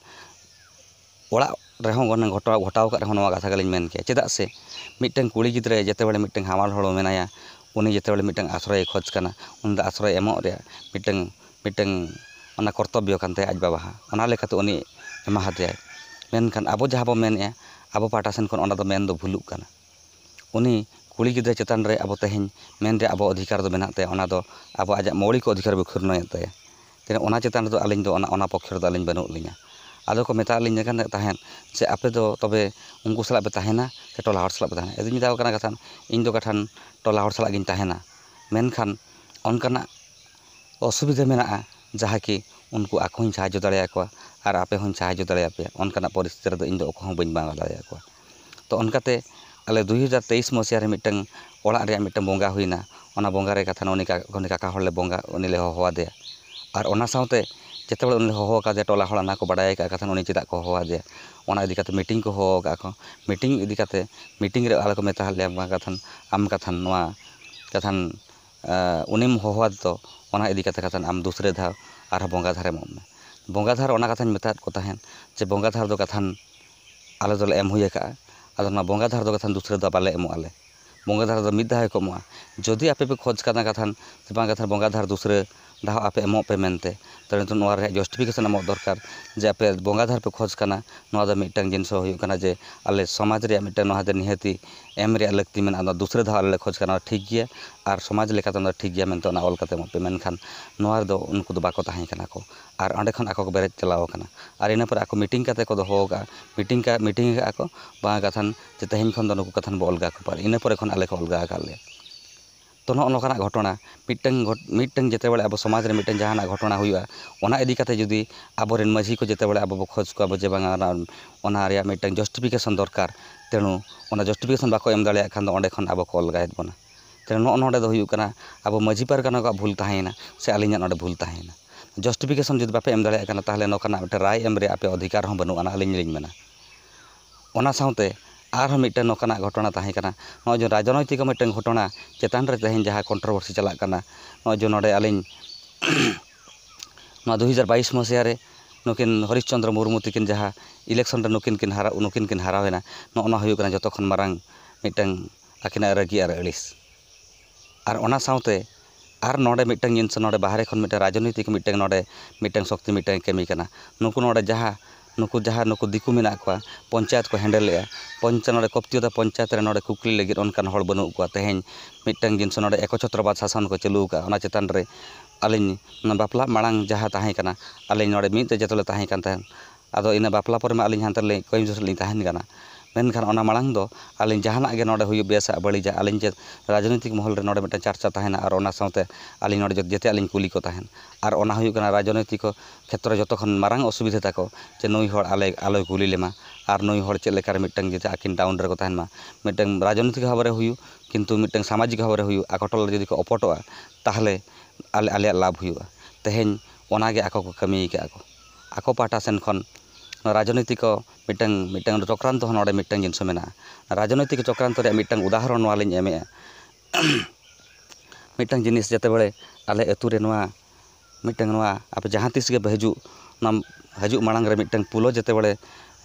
ᱚᱲᱟᱜ ᱨᱮᱦᱚᱸ ᱜᱷᱚᱴᱟᱣ, ᱜᱷᱚᱴᱟᱣ ᱟᱠᱟᱫ ᱨᱮᱦᱚᱸ ᱱᱚᱣᱟ ᱠᱟᱛᱷᱟ ᱜᱮᱞᱤᱧ ᱢᱮᱱ ᱠᱮᱭᱟ᱾ ᱪᱮᱫᱟᱜ ᱥᱮ ᱢᱤᱫᱴᱟᱝ ᱠᱩᱲᱤ ᱜᱤᱫᱽᱨᱟᱹ ᱡᱮᱛᱮ ᱵᱮᱲᱮ ᱢᱤᱫᱴᱟᱝ ᱦᱟᱢᱟᱞ ᱦᱚᱲᱢᱚ ᱢᱮᱱᱟᱭᱟ, ᱩᱱᱤ ᱡᱮᱛᱮ ᱵᱮᱲᱮ ᱢᱤᱫᱴᱟᱝ ᱟᱥᱨᱚᱭᱮ ᱠᱷᱚᱡᱽ ᱠᱟᱱᱟ, ᱩᱱᱤ ᱫᱚ ᱟᱥᱨᱚᱭ ᱮᱢᱚᱜ ᱨᱮᱭᱟᱜ ᱢᱤᱫᱴᱟᱝ, ᱢᱤᱫᱴᱟᱝ ᱚᱱᱟ ᱠᱚᱨᱛᱚᱵᱵᱚ ᱠᱟᱱ ᱛᱟᱭᱟ ᱟᱡ ᱵᱟᱵᱟ ᱦᱟᱸᱜ᱾ ᱚᱱᱟ ᱞᱮᱠᱟᱛᱮ ᱩᱱᱤ ᱮᱢᱟ ᱦᱟᱫᱮᱭᱟᱭ᱾ ᱢᱮᱱᱠᱷᱟᱱ ᱟᱵᱚ ᱡᱟᱦᱟᱸ ᱵᱚ ᱢᱮᱱᱮᱫᱼᱟ, ᱟᱵᱚ ᱯᱟᱦᱴᱟ ᱥᱮᱱ ᱠᱷᱚᱱ ᱚᱱᱟ ᱫᱚ ᱢᱮᱱ ᱫᱚ ᱵᱷᱩᱞᱩᱜ ᱠᱟᱱᱟ᱾ ᱩᱱᱤ ᱠᱩᱲᱤ ᱜᱤᱫᱽᱨᱟᱹ ᱪᱮᱛᱟᱱ ᱨᱮ ᱟᱵᱚ ᱛᱮᱦᱮᱧ ᱢᱮᱱ ᱨᱮᱭᱟᱜ ᱟᱵᱚ ᱚᱫᱷᱤᱠᱟᱨ ᱫᱚ ᱢᱮᱱᱟᱜ ᱛᱟᱭᱟ, ᱚᱱᱟ ᱫᱚ ᱟᱵᱚ ᱟᱡᱟᱜ ᱢᱳᱣᱞᱤᱠ ᱚᱫᱷᱤᱠᱟᱨ ᱵᱚ ᱠᱷᱤᱨᱱᱚᱭᱮᱫ ᱛᱟᱭᱟ᱾ ᱛᱮ ᱚᱱᱟ ᱪᱮᱛᱟᱱ ᱨᱮᱫᱚ ᱟᱹᱞᱤᱧ ᱫᱚ ᱚᱱᱟ, ᱚᱱᱟ ᱯᱚᱠᱠᱷᱮ ᱨᱮᱫᱚ ᱟᱹᱞᱤᱧ ᱵᱟᱹᱱᱩᱜ ᱞᱤᱧᱟ᱾ ᱟᱫᱚ ᱠᱚ ᱢᱮᱛᱟᱜ ᱞᱤᱧ ᱠᱟᱱ ᱛᱟᱦᱮᱸᱫ ᱡᱮ, "ᱟᱯᱮ ᱫᱚ ᱛᱚᱵᱮ ᱩᱱᱠᱩ ᱥᱟᱞᱟᱜ ᱯᱮ ᱛᱟᱦᱮᱱᱟ ᱥᱮ ᱴᱚᱞᱟ ᱦᱚᱲ ᱥᱟᱞᱟᱜ ᱯᱮ ᱛᱟᱦᱮᱱᱟ?" ᱟᱫᱚᱧ ᱢᱮᱛᱟ ᱠᱚ ᱠᱟᱱᱟ, "ᱠᱟᱛᱷᱟᱱ ᱤᱧ ᱫᱚ ᱠᱟᱛᱷᱟᱱ ᱴᱚᱞᱟ ᱦᱚᱲ ᱥᱟᱞᱟᱜ ᱜᱤᱧ ᱛᱟᱦᱮᱱᱟ, ᱢᱮᱱᱠᱷᱟᱱ ᱚᱱᱠᱟᱱᱟᱜ ᱚᱥᱩᱵᱤᱫᱷᱟ ᱢᱮᱱᱟᱜᱼᱟ, ᱡᱟᱦᱟᱸ ᱠᱤ ᱩᱱᱠᱩ ᱟᱠᱚ ᱦᱚᱸᱧ ᱥᱟᱦᱟᱡᱽᱡᱚ ᱫᱟᱲᱮᱭᱟᱠᱚᱣᱟ ᱟᱨ ᱟᱯᱮ ᱦᱚᱸᱧ ᱥᱟᱦᱟᱡᱽᱡᱚ ᱫᱟᱲᱮᱭᱟᱯᱮᱭᱟ, ᱚᱱᱠᱟᱱᱟᱜ ᱯᱚᱨᱤᱥᱛᱷᱤᱛᱤ ᱨᱮᱫᱚ ᱤᱧ ᱫᱚ ᱚᱠᱚᱭ ᱦᱚᱸ ᱵᱟᱹᱧ ᱵᱟᱝ ᱫᱟᱲᱮᱭᱟᱠᱚᱣᱟ᱾" ᱛᱚ ᱚᱱᱠᱟᱛᱮ ᱟᱞᱮ ᱫᱩᱭ ᱦᱟᱡᱟᱨ ᱛᱮᱭᱤᱥ ᱢᱟᱹᱥᱤᱭᱟ ᱨᱮ ᱢᱤᱫᱴᱟᱝ ᱚᱲᱟᱜ ᱨᱮᱭᱟᱜ ᱢᱤᱫᱴᱟᱝ ᱵᱚᱸᱜᱟ ᱦᱩᱭᱱᱟ᱾ ᱚᱱᱟ ᱵᱚᱸᱜᱟ ᱨᱮ ᱠᱟᱛᱷᱟ ᱩᱱᱤ ᱠᱟ-, ᱩᱱᱤ ᱠᱟᱠᱟ ᱦᱚᱲ ᱞᱮ ᱵᱚᱸᱜᱟ, ᱩᱱᱤ ᱞᱮ ᱦᱚᱦᱚ ᱟᱫᱮᱭᱟ᱾ ᱟᱨ ᱚᱱᱟ ᱥᱟᱶᱛᱮ ᱡᱮᱛᱮ ᱦᱚᱲ ᱩᱱᱤ ᱞᱮ ᱦᱚᱦᱚ ᱟᱠᱟᱫᱮᱭᱟ, ᱴᱚᱞᱟ ᱦᱚᱲ ᱚᱱᱟ ᱠᱚ ᱵᱟᱰᱟᱭ ᱟᱠᱟᱫ ᱠᱟᱛᱷᱟ ᱩᱱᱤ ᱪᱮᱫᱟᱜ ᱠᱚ ᱦᱚᱦᱚ ᱟᱫᱮᱭᱟ, ᱚᱱᱟ ᱤᱫᱤ ᱠᱟᱛᱮ ᱢᱤᱴᱤᱝ ᱠᱚ ᱦᱚᱦᱚ ᱟᱠᱟᱫ ᱠᱚ᱾ ᱢᱤᱴᱤᱝ ᱤᱫᱤ ᱠᱟᱛᱮ, ᱢᱤᱴᱤᱝ ᱨᱮ ᱟᱞᱮ ᱠᱚ ᱢᱮᱛᱟ ᱞᱮᱭᱟ, ᱵᱟᱝ ᱠᱟᱛᱷᱟᱱ, ᱟᱢ ᱠᱟᱛᱷᱟᱱ ᱱᱚᱣᱟ ᱠᱟᱛᱷᱟᱱ, ᱟᱸ, ᱩᱱᱤᱢ ᱦᱚᱦᱚ ᱟᱫᱮ ᱫᱚ, ᱚᱱᱟ ᱤᱫᱤ ᱠᱟᱛᱮ ᱠᱟᱛᱷᱟᱱ ᱟᱢ ᱫᱩᱥᱨᱟᱹ ᱫᱷᱟᱣ ᱟᱨᱦᱚᱸ ᱵᱚᱸᱜᱟ ᱫᱷᱟᱨ ᱮᱢᱚᱜ ᱢᱮ᱾ ᱵᱚᱸᱜᱟ ᱫᱷᱟᱨ ᱚᱱᱟ ᱠᱟᱛᱷᱟᱧ ᱢᱮᱛᱟᱫ ᱠᱚ ᱛᱟᱦᱮᱸᱫ ᱡᱮ ᱵᱚᱸᱜᱟ ᱫᱷᱟᱨ ᱫᱚ ᱠᱟᱛᱷᱟᱱ ᱟᱞᱮ ᱫᱚᱞᱮ ᱮᱢ ᱦᱩᱭ ᱟᱠᱟᱫᱼᱟ, ᱟᱫᱚ ᱱᱚᱣᱟ ᱵᱚᱸᱜᱟ ᱫᱷᱟᱨ ᱫᱚ ᱠᱟᱛᱷᱟᱱ ᱫᱩᱥᱨᱟᱹ ᱫᱚ ᱵᱟᱞᱮ ᱮᱢᱚᱜ ᱟᱞᱮ᱾ ᱵᱚᱸᱜᱟ ᱫᱷᱟᱨ ᱫᱚ ᱢᱤᱫ ᱫᱷᱟᱣ ᱜᱮᱠᱚ ᱮᱢᱚᱜᱼᱟ᱾ ᱡᱩᱫᱤ ᱟᱯᱮ ᱯᱮ ᱠᱷᱚᱡᱽ ᱠᱟᱱᱟ ᱠᱟᱛᱷᱟᱱ ᱡᱮ ᱵᱟᱝ ᱠᱟᱛᱷᱟᱱ ᱵᱚᱸᱜᱟ ᱫᱷᱟᱨ ᱫᱩᱥᱨᱟᱹ ᱫᱟᱣ ᱟᱯᱮ ᱮᱢᱚᱜ ᱯᱮ ᱢᱮᱱᱛᱮ᱾ ᱛᱚᱵᱮ ᱱᱤᱛᱚᱜ ᱱᱚᱣᱟ ᱨᱮᱭᱟᱜ justification ᱮᱢᱚᱜ ᱫᱚᱨᱠᱟᱨ ᱡᱮ ᱟᱯᱮ ᱵᱚᱸᱜᱟ ᱫᱷᱟᱨ ᱯᱮ ᱠᱷᱚᱡᱽ ᱠᱟᱱᱟ᱾ ᱱᱚᱣᱟ ᱫᱚ ᱢᱤᱫᱴᱟᱝ ᱡᱤᱱᱤᱥ ᱦᱚᱸ ᱦᱩᱭᱩᱜ ᱠᱟᱱᱟ ᱡᱮ ᱟᱞᱮ ᱥᱚᱢᱟᱡᱽ ᱨᱮᱭᱟᱜ ᱢᱤᱫᱴᱟᱝ ᱱᱚᱣᱟ ᱫᱚ ᱱᱤᱦᱟᱹᱛᱤ ᱮᱢ ᱨᱮᱭᱟᱜ ᱞᱟᱹᱠᱛᱤ ᱢᱮᱱᱟᱜᱼᱟ, ᱚᱱᱟ ᱫᱩᱥᱨᱟᱹ ᱫᱷᱟᱣ ᱟᱞᱮ ᱞᱮ ᱠᱷᱚᱡᱽ ᱠᱟᱱᱟ, ᱚᱱᱟ ᱴᱷᱤᱠ ᱜᱮᱭᱟ᱾ ᱟᱨ ᱥᱚᱢᱟᱡᱽ ᱞᱮᱠᱟᱛᱮ ᱚᱱᱟ ᱴᱷᱤᱠ ᱜᱮᱭᱟ ᱢᱮᱱᱛᱮ ᱚᱱᱟ ᱚᱞ ᱠᱟᱛᱮ ᱮᱢᱚᱜ ᱯᱮ᱾ ᱢᱮᱱᱠᱷᱟᱱ ᱱᱚᱣᱟ ᱨᱮᱫᱚ ᱩᱱᱠᱩ ᱫᱚ ᱵᱟᱠᱚ ᱛᱟᱦᱮᱸ ᱠᱟᱱᱟ ᱠᱚ᱾ ᱟᱨ ᱚᱸᱰᱮ ᱠᱷᱚᱱ ᱟᱠᱚ ᱠᱚ ᱵᱮᱨᱮᱫ ᱪᱟᱞᱟᱣ ᱟᱠᱟᱱᱟ᱾ ᱟᱨ ᱤᱱᱟᱹ ᱯᱚᱨᱮ ᱟᱠᱚ meeting ᱠᱟᱛᱮ ᱠᱚ ᱫᱚᱦᱚ ᱟᱠᱟᱫᱼᱟ, meeting ᱠᱟ-, meeting ᱟᱠᱟᱫᱼᱟ ᱠᱚ, ᱵᱟᱝ ᱠᱟᱛᱷᱟᱱ ᱡᱮ ᱛᱮᱦᱮᱧ ᱠᱷᱚᱱ ᱫᱚ ᱱᱩᱠᱩ ᱠᱟᱛᱷᱟᱱ ᱵᱚ ᱚᱞᱜᱟ ᱠᱚᱯᱮ᱾ ᱤᱱᱟᱹ ᱯᱚᱨᱮ ᱠᱷᱚᱱ ᱟᱞᱮ ᱠᱚ ᱚᱞᱜᱟ ᱟᱠᱟᱫ ᱞᱮᱭᱟ᱾ ᱛᱚ, ᱱᱚᱜᱼᱚ ᱱᱚᱝᱠᱟᱱᱟᱜ ᱜᱷᱚᱴᱚᱱᱟ ᱢᱤᱫᱴᱟᱝ ᱜᱷᱚᱴ-, ᱢᱤᱫᱴᱟᱝ ᱡᱮᱛᱮ ᱵᱮᱲᱮ ᱟᱵᱚ ᱥᱚᱢᱟᱡᱽ ᱨᱮ ᱢᱤᱫᱴᱟᱝ ᱡᱟᱦᱟᱱᱟᱜ ᱜᱷᱚᱴᱚᱱᱟ ᱦᱩᱭᱩᱜᱼᱟ, ᱚᱱᱟ ᱤᱫᱤ ᱠᱟᱛᱮ ᱡᱩᱫᱤ ᱟᱵᱚᱨᱮᱱ ᱢᱟᱹᱡᱷᱤ ᱠᱚ ᱡᱮᱛᱮ ᱵᱮᱲᱮ ᱟᱵᱚ ᱵᱚ ᱠᱷᱚᱡᱽ ᱠᱚᱣᱟ ᱵᱚ ᱡᱮ ᱵᱟᱝᱟ ᱚᱱᱟ, ᱚᱱᱟ ᱨᱮᱭᱟᱜ ᱢᱤᱫᱴᱟᱝ justification ᱫᱚᱨᱠᱟᱨ, ᱛᱮᱱᱩ ᱚᱱᱟ justification ᱵᱟᱠᱚ ᱮᱢ ᱫᱟᱲᱮᱭᱟᱜ ᱠᱷᱟᱱ ᱫᱚ ᱚᱸᱰᱮ ᱠᱷᱚᱱ ᱟᱵᱚ ᱠᱚ ᱚᱞᱜᱟᱭᱮᱫ ᱵᱚᱱᱟ᱾ ᱛᱮᱱᱩ ᱱᱚᱜᱼᱚ ᱱᱚᱰᱮ ᱫᱚ ᱦᱩᱭᱩᱜ ᱠᱟᱱᱟ ᱟᱵᱚ ᱢᱟᱹᱡᱷᱤ ᱯᱟᱨᱜᱟᱱᱟ ᱠᱚᱣᱟᱜ ᱵᱷᱩᱞ ᱛᱟᱦᱮᱸᱭᱮᱱᱟ ᱥᱮ ᱟᱹᱞᱤᱧᱟᱜ ᱱᱚᱰᱮ ᱵᱷᱩᱞ ᱛᱟᱦᱮᱸᱭᱮᱱᱟ᱾ Justification ᱡᱩᱫᱤ ᱵᱟᱯᱮ ᱮᱢ ᱫᱟᱲᱮᱭᱟᱜ ᱠᱟᱱᱟ, ᱛᱟᱦᱚᱞᱮ ᱱᱚᱝᱠᱟᱱᱟᱜ ᱢᱤᱫᱴᱟᱝ ᱨᱟᱭ ᱮᱢ ᱨᱮᱭᱟᱜ ᱟᱯᱮ ᱚᱫᱷᱤᱠᱟᱨ ᱦᱚᱸ ᱵᱟᱹᱱᱩᱜ ᱟᱱᱟ, ᱟᱹᱞᱤᱧ ᱞᱤᱧ ᱢᱮᱱᱟ᱾ ᱚᱱᱟ ᱥᱟᱶᱛᱮ ᱟᱨᱦᱚᱸ ᱢᱤᱫᱴᱟᱝ ᱱᱚᱝᱠᱟᱱᱟᱜ ᱜᱷᱚᱴᱚᱱᱟ ᱛᱟᱦᱮᱸ ᱠᱟᱱᱟ, ᱱᱚᱜᱼᱚᱭ ᱡᱮ ᱨᱟᱡᱽᱱᱳᱭᱛᱤᱠ ᱢᱤᱫᱴᱟᱝ ᱜᱷᱚᱴᱚᱱᱟ ᱪᱮᱛᱟᱱ ᱨᱮ ᱛᱮᱦᱮᱧ ᱡᱟᱦᱟᱸ controversy ᱪᱟᱞᱟᱜ ᱠᱟᱱᱟ, ᱱᱚᱜᱼᱚᱭ ᱡᱮ ᱱᱚᱰᱮ ᱟᱹᱞᱤᱧ ᱱᱚᱣᱟ ᱫᱩ ᱦᱟᱡᱟᱨ ᱵᱟᱭᱤᱥ ᱢᱟᱥᱤᱦᱟ ᱨᱮ ᱱᱩᱠᱤᱱ ᱦᱚᱨᱤᱥ ᱪᱚᱱᱫᱨᱚ ᱢᱩᱨᱢᱩ ᱛᱤᱠᱤᱱ ᱡᱟᱦᱟᱸ election ᱨᱮ ᱱᱩᱠᱤᱱ ᱠᱤᱱ ᱦᱟᱨᱟ, ᱱᱩᱠᱤᱱ ᱠᱤᱱ ᱦᱟᱨᱟᱣᱮᱱᱟ, ᱱᱚᱜᱼᱚ ᱱᱚᱣᱟ ᱦᱩᱭᱩᱜ ᱠᱟᱱᱟ ᱡᱚᱛᱚ ᱠᱷᱚᱱ ᱢᱟᱨᱟᱝ ᱢᱤᱫᱴᱟᱝ ᱟᱹᱠᱤᱱᱟᱜ ᱨᱟᱹᱜᱤ ᱟᱨ ᱟᱹᱲᱤᱥ᱾ ᱟᱨ ᱚᱱᱟ ᱥᱟᱶᱛᱮ ᱟᱨ ᱱᱚᱰᱮ ᱢᱤᱫᱴᱟᱝ ᱡᱤᱱᱤᱥ, ᱱᱚᱰᱮ ᱵᱟᱦᱨᱮ ᱠᱷᱚᱱ ᱢᱤᱫᱴᱟᱝ ᱨᱟᱡᱽᱱᱳᱭᱛᱤᱠ ᱢᱤᱫᱴᱟᱝ ᱱᱚᱰᱮ ᱢᱤᱫᱴᱟᱝ ᱥᱚᱠᱛᱤ ᱢᱤᱫᱴᱟᱝ ᱠᱟᱹᱢᱤ ᱠᱟᱱᱟ᱾ ᱱᱩᱠᱩ ᱱᱚᱰᱮ ᱡᱟᱦᱟᱸ, ᱱᱩᱠᱩ ᱡᱟᱦᱟᱸ ᱱᱩᱠᱩ ᱫᱤᱠᱩ ᱢᱮᱱᱟᱜ ᱠᱚᱣᱟ, ᱯᱚᱧᱪᱟᱭᱮᱛ ᱠᱚ handle ᱮᱫᱼᱟ, ᱯᱚᱧᱪᱟ-, ᱱᱚᱰᱮ ᱠᱚᱯᱛᱤᱭᱚᱫᱟ ᱯᱚᱧᱪᱟᱭᱮᱛ ᱨᱮ ᱱᱚᱰᱮ ᱠᱩᱠᱞᱤ ᱞᱟᱹᱜᱤᱫ ᱚᱱᱠᱟᱱ ᱦᱚᱲ ᱵᱟᱹᱱᱩᱜ ᱠᱚᱣᱟ᱾ ᱛᱮᱦᱮᱧ ᱢᱤᱫᱴᱟᱝ ᱡᱤᱱᱤᱥ ᱱᱚᱰᱮ ᱮᱠᱚᱪᱷᱚᱛᱨᱚᱵᱟᱫ ᱥᱟᱥᱚᱱ ᱠᱚ ᱪᱟᱹᱞᱩ ᱟᱠᱟᱫᱼᱟ, ᱚᱱᱟ ᱪᱮᱛᱟᱱ ᱨᱮ ᱟᱹᱞᱤᱧ ᱚᱱᱟ ᱵᱟᱯᱞᱟ ᱢᱟᱲᱟᱝ ᱡᱟᱦᱟᱸ ᱛᱟᱦᱮᱸ ᱠᱟᱱᱟ, ᱟᱹᱞᱤᱧ ᱱᱚᱰᱮ ᱢᱤᱫ ᱨᱮ ᱡᱚᱛᱚ ᱞᱮ ᱛᱟᱦᱮᱸ ᱠᱟᱱ ᱛᱟᱦᱮᱸᱫ᱾ ᱟᱫᱚ ᱤᱱᱟᱹ ᱵᱟᱯᱞᱟ ᱯᱚᱨᱮ ᱢᱟ ᱟᱹᱞᱤᱧ ᱦᱟᱱᱛᱮ ᱨᱮᱞᱤᱧ ᱠᱚᱭᱮᱢᱵᱟᱴᱩᱨ ᱨᱮᱞᱤᱧ ᱛᱟᱦᱮᱱ ᱠᱟᱱᱟ᱾ ᱢᱮᱱᱠᱷᱟᱱ ᱚᱱᱟ ᱢᱟᱲᱟᱝ ᱫᱚ ᱟᱹᱞᱤᱧ ᱡᱟᱦᱟᱱᱟᱜ ᱜᱮ ᱱᱚᱰᱮ ᱦᱩᱭᱩᱜ, ᱵᱮᱥᱟᱜ ᱵᱟᱹᱲᱤᱡᱟᱜ, ᱟᱹᱞᱤᱧ ᱪᱮᱫ ᱨᱟᱡᱽᱱᱳᱭᱛᱤᱠ ᱢᱚᱦᱚᱞ ᱨᱮ ᱱᱚᱰᱮ ᱢᱤᱫᱴᱟᱝ ᱪᱟᱨᱪᱟ ᱛᱟᱦᱮᱱᱟ ᱟᱨ ᱚᱱᱟ ᱥᱟᱶᱛᱮ ᱟᱹᱞᱤᱧ ᱱᱚᱰᱮ ᱡᱚᱛ-, ᱡᱮᱛᱮᱭᱟᱜ ᱞᱤᱧ ᱠᱩᱞᱤ ᱠᱚ ᱛᱟᱦᱮᱱ᱾ ᱟᱨ ᱚᱱᱟ ᱦᱩᱭᱩᱜ ᱠᱟᱱᱟ ᱨᱟᱡᱽᱱᱳᱭᱛᱤᱠ ᱠᱷᱮᱛᱨᱚ ᱡᱚᱛᱚ ᱠᱷᱚᱱ ᱢᱟᱨᱟᱝ ᱚᱥᱩᱵᱤᱫᱷᱟ ᱛᱟᱠᱚ, ᱡᱮ ᱱᱩᱭ ᱦᱚᱲ ᱟᱞᱮ ᱟᱞᱚᱭ ᱠᱩᱞᱤ ᱞᱮᱢᱟ ᱟᱨ ᱱᱩᱭ ᱦᱚᱲ ᱪᱮᱫ ᱞᱮᱠᱟᱨᱮ ᱢᱤᱫᱴᱟᱝ ᱡᱟᱛᱮ ᱟᱹᱠᱤᱱ down ᱨᱮᱠᱚ ᱛᱟᱦᱮᱱ ᱢᱟ᱾ ᱢᱤᱫᱴᱟᱝ ᱨᱟᱡᱽᱱᱳᱭᱛᱤᱠ ᱵᱷᱟᱵᱽ ᱨᱮ ᱦᱩᱭᱩᱜ, ᱠᱤᱱᱛᱩ ᱢᱤᱫᱴᱟᱝ ᱥᱟᱢᱟᱡᱤᱠ ᱵᱷᱟᱵᱽ ᱨᱮ ᱦᱩᱭᱩᱜ, ᱟᱠᱚ ᱴᱚᱞᱟ ᱨᱮ ᱡᱩᱫᱤ ᱠᱚ ᱚᱯᱚᱴᱚᱜᱼᱟ, ᱛᱟᱦᱚᱞᱮ ᱟᱞᱮ, ᱟᱞᱮᱭᱟᱜ ᱞᱟᱵᱷ ᱦᱩᱭᱩᱜᱼᱟ᱾ ᱛᱮᱦᱮᱧ ᱚᱱᱟᱜᱮ ᱟᱠᱚ ᱠᱚ ᱠᱟᱹᱢᱤ ᱟᱠᱟᱫᱼᱟ ᱠᱚ᱾ ᱟᱠᱚ ᱯᱟᱦᱴᱟ ᱥᱮᱱ ᱠᱷᱚᱱ ᱨᱟᱡᱽᱱᱳᱭᱛᱤᱠ ᱢᱤᱫᱴᱟᱝ, ᱢᱤᱫᱴᱟᱝ ᱪᱚᱠᱨᱟᱱᱛᱚ ᱦᱚᱸ ᱱᱚᱰᱮ ᱢᱤᱫᱴᱟᱝ ᱡᱤᱱᱤᱥ ᱢᱮᱱᱟᱜᱼᱟ᱾ ᱨᱟᱡᱽᱱᱳᱭᱛᱤᱠ ᱪᱚᱠᱨᱟᱱᱛᱚ ᱨᱮᱭᱟᱜ ᱢᱤᱫᱴᱟᱝ ᱩᱫᱟᱦᱚᱨᱚᱱ ᱱᱚᱣᱟ ᱞᱤᱧ ᱮᱢᱮᱫᱼᱟ᱾ ᱢᱤᱫᱴᱟᱝ ᱡᱤᱱᱤᱥ ᱡᱮᱛᱮ ᱵᱮᱲᱮ ᱟᱞᱮ ᱟᱹᱛᱩ ᱨᱮ ᱱᱚᱣᱟ ᱢᱤᱫᱴᱟᱝ, ᱱᱚᱣᱟ ᱟᱯᱮ ᱡᱟᱦᱟᱸ ᱛᱤᱥ ᱜᱮ ᱯᱮ ᱦᱤᱡᱩᱜ, ᱚᱱᱟ ᱦᱤᱡᱩᱜ ᱢᱟᱲᱟᱝ ᱨᱮ ᱢᱤᱫᱴᱟᱝ ᱯᱩᱞᱳ ᱡᱮᱛᱮ ᱵᱮᱲᱮ,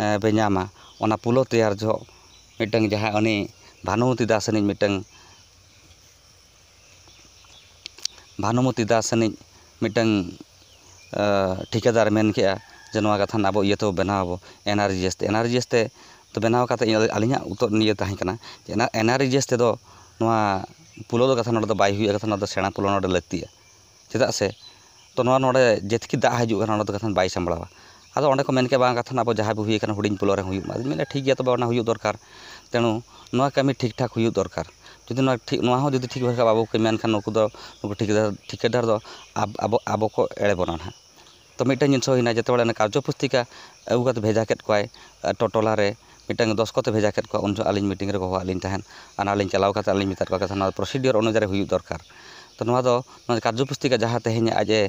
ᱮᱸ, ᱯᱮ ᱧᱟᱢᱟ, ᱚᱱᱟ ᱯᱩᱞᱳ ᱛᱮᱭᱟᱨ ᱡᱚᱦᱚᱜ ᱢᱤᱫᱴᱟᱝ ᱡᱟᱦᱟᱸ ᱩᱱᱤ ᱵᱷᱟᱱᱩᱢᱚᱛᱤ ᱫᱟᱥ ᱟᱹᱱᱤᱡ ᱢᱤᱫᱴᱟᱝ, ᱵᱷᱟᱱᱩᱢᱚᱛᱤ ᱫᱟᱥ ᱟᱹᱱᱤᱡ ᱢᱤᱫᱴᱟᱝ ᱴᱷᱤᱠᱟᱹᱫᱟᱨ ᱢᱮᱱ ᱠᱮᱜᱼᱟ ᱡᱮ ᱱᱚᱣᱟ ᱠᱟᱛᱷᱟ ᱟᱵᱚ ᱤᱭᱟᱹ ᱛᱮᱵᱚ ᱵᱮᱱᱟᱣ ᱟᱵᱚ, ᱮᱱᱟᱨᱡᱤ ᱮᱥ ᱛᱮ᱾ ᱮᱱᱟᱨᱡᱤ ᱮᱥ ᱛᱮ ᱛᱚ ᱵᱮᱱᱟᱣ ᱠᱟᱛᱮ ᱤᱧ, ᱟᱹᱞᱤᱧᱟᱜ ᱩᱛᱟᱹᱨ ᱱᱤᱭᱟᱹ ᱛᱟᱦᱮᱸ ᱠᱟᱱᱟ ᱡᱮ ᱮᱱᱟᱨᱡᱤ ᱮᱥ ᱛᱮᱫᱚ ᱱᱚᱣᱟ ᱯᱩᱞᱳ ᱫᱚ ᱠᱟᱛᱷᱟ ᱱᱚᱰᱮ ᱫᱚ ᱵᱟᱭ ᱦᱩᱭᱩᱜᱼᱟ, ᱠᱟᱛᱷᱟ ᱱᱚᱰᱮ ᱫᱚ ᱥᱮᱬᱟ ᱯᱩᱞᱳ ᱱᱚᱰᱮ ᱞᱟᱹᱠᱛᱤᱜᱼᱟ᱾ ᱪᱮᱫᱟᱜ ᱥᱮ ᱛᱚ ᱱᱚᱣᱟ ᱱᱚᱰᱮ ᱡᱮᱛᱠᱤ ᱫᱟᱜ ᱦᱤᱡᱩᱜ ᱠᱟᱱᱟ ᱚᱱᱟ ᱫᱚ ᱠᱟᱛᱷᱟ ᱵᱟᱭ ᱥᱟᱢᱵᱲᱟᱣᱟ᱾ ᱟᱫᱚ ᱚᱸᱰᱮ ᱠᱚ ᱢᱮᱱ ᱠᱮᱜᱼᱟ ᱵᱟᱝ ᱠᱟᱛᱷᱟ ᱟᱵᱚ ᱡᱟᱦᱟᱸ ᱵᱚ ᱦᱩᱭ ᱠᱟᱱᱟ ᱦᱩᱰᱤᱧ ᱯᱩᱞᱳ ᱨᱮ ᱦᱩᱭᱩᱜ ᱢᱟ᱾ ᱟᱫᱚᱧ ᱢᱮᱱᱟ ᱴᱷᱤᱠ ᱜᱮᱭᱟ, ᱛᱚᱵᱮ ᱚᱱᱟ ᱦᱩᱭᱩᱜ ᱫᱚᱨᱠᱟᱨ᱾ ᱛᱮᱱᱩ ᱱᱚᱣᱟ ᱠᱟᱹᱢᱤ ᱴᱷᱤᱠ ᱴᱷᱟᱠ ᱦᱩᱭᱩᱜ ᱫᱚᱨᱠᱟᱨ᱾ ᱡᱩᱫᱤ ᱱᱚᱣᱟ ᱴᱷᱤᱠ, ᱱᱚᱣᱟ ᱦᱚᱸ ᱡᱩᱫᱤ ᱴᱷᱤᱠ ᱵᱷᱟᱵᱮ ᱵᱟᱵᱚ ᱠᱟᱹᱢᱤᱭᱟ ᱮᱱᱠᱷᱟᱱ ᱱᱩᱠᱩ ᱫᱚ, ᱱᱩᱠᱩ ᱴᱷᱤᱠᱟᱹᱫᱟᱨ, ᱴᱷᱤᱠᱟᱹᱫᱟᱨ ᱫᱚ ᱟᱵ-, ᱟᱵᱚ, ᱟᱵᱚ ᱠᱚ ᱮᱲᱮ ᱵᱚᱱᱟ ᱱᱟᱦᱟᱜ᱾ ᱛᱚ ᱢᱤᱫᱴᱟᱝ ᱡᱤᱱᱤᱥ ᱦᱩᱭᱱᱟ, ᱡᱮᱛᱮ ᱦᱚᱲ ᱚᱱᱟ ᱠᱟᱨᱡᱚ ᱯᱩᱥᱛᱤᱠᱟ ᱟᱹᱜᱩ ᱠᱟᱛᱮ ᱵᱷᱮᱡᱟ ᱠᱮᱫ ᱠᱚᱣᱟᱭ, ᱟᱨ ᱴᱚ-, ᱴᱚᱞᱟ ᱨᱮ ᱢᱤᱫᱴᱟᱝ ᱫᱚᱥᱠᱚᱛ ᱮ ᱵᱷᱮᱡᱟ ᱠᱮᱫ ᱠᱚᱣᱟ, ᱩᱱ ᱡᱚᱦᱚᱜ ᱟᱹᱞᱤᱧ ᱢᱤᱴᱤᱝ ᱨᱮ ᱦᱚᱦᱚᱣᱟᱫ ᱞᱤᱧ ᱛᱟᱦᱮᱸᱫ᱾ ᱟᱨ ᱟᱹᱞᱤᱧ ᱪᱟᱞᱟᱣ ᱠᱟᱛᱮ ᱟᱹᱞᱤᱧ ᱢᱮᱛᱟᱫ ᱠᱚᱣᱟ, ᱠᱟᱛᱷᱟ ᱱᱚᱣᱟ ᱯᱨᱚᱥᱤᱰᱤᱭᱳᱨ ᱚᱱᱩᱡᱟᱨᱤ ᱦᱩᱭᱩᱜ ᱫᱚᱨᱠᱟᱨ᱾ ᱛᱚ ᱱᱚᱣᱟ ᱫᱚ, ᱱᱚᱣᱟ ᱠᱟᱨᱡᱚ ᱯᱩᱥᱛᱤᱠᱟ ᱡᱟᱦᱟᱸ ᱛᱮᱦᱮᱧ ᱟᱡ ᱮ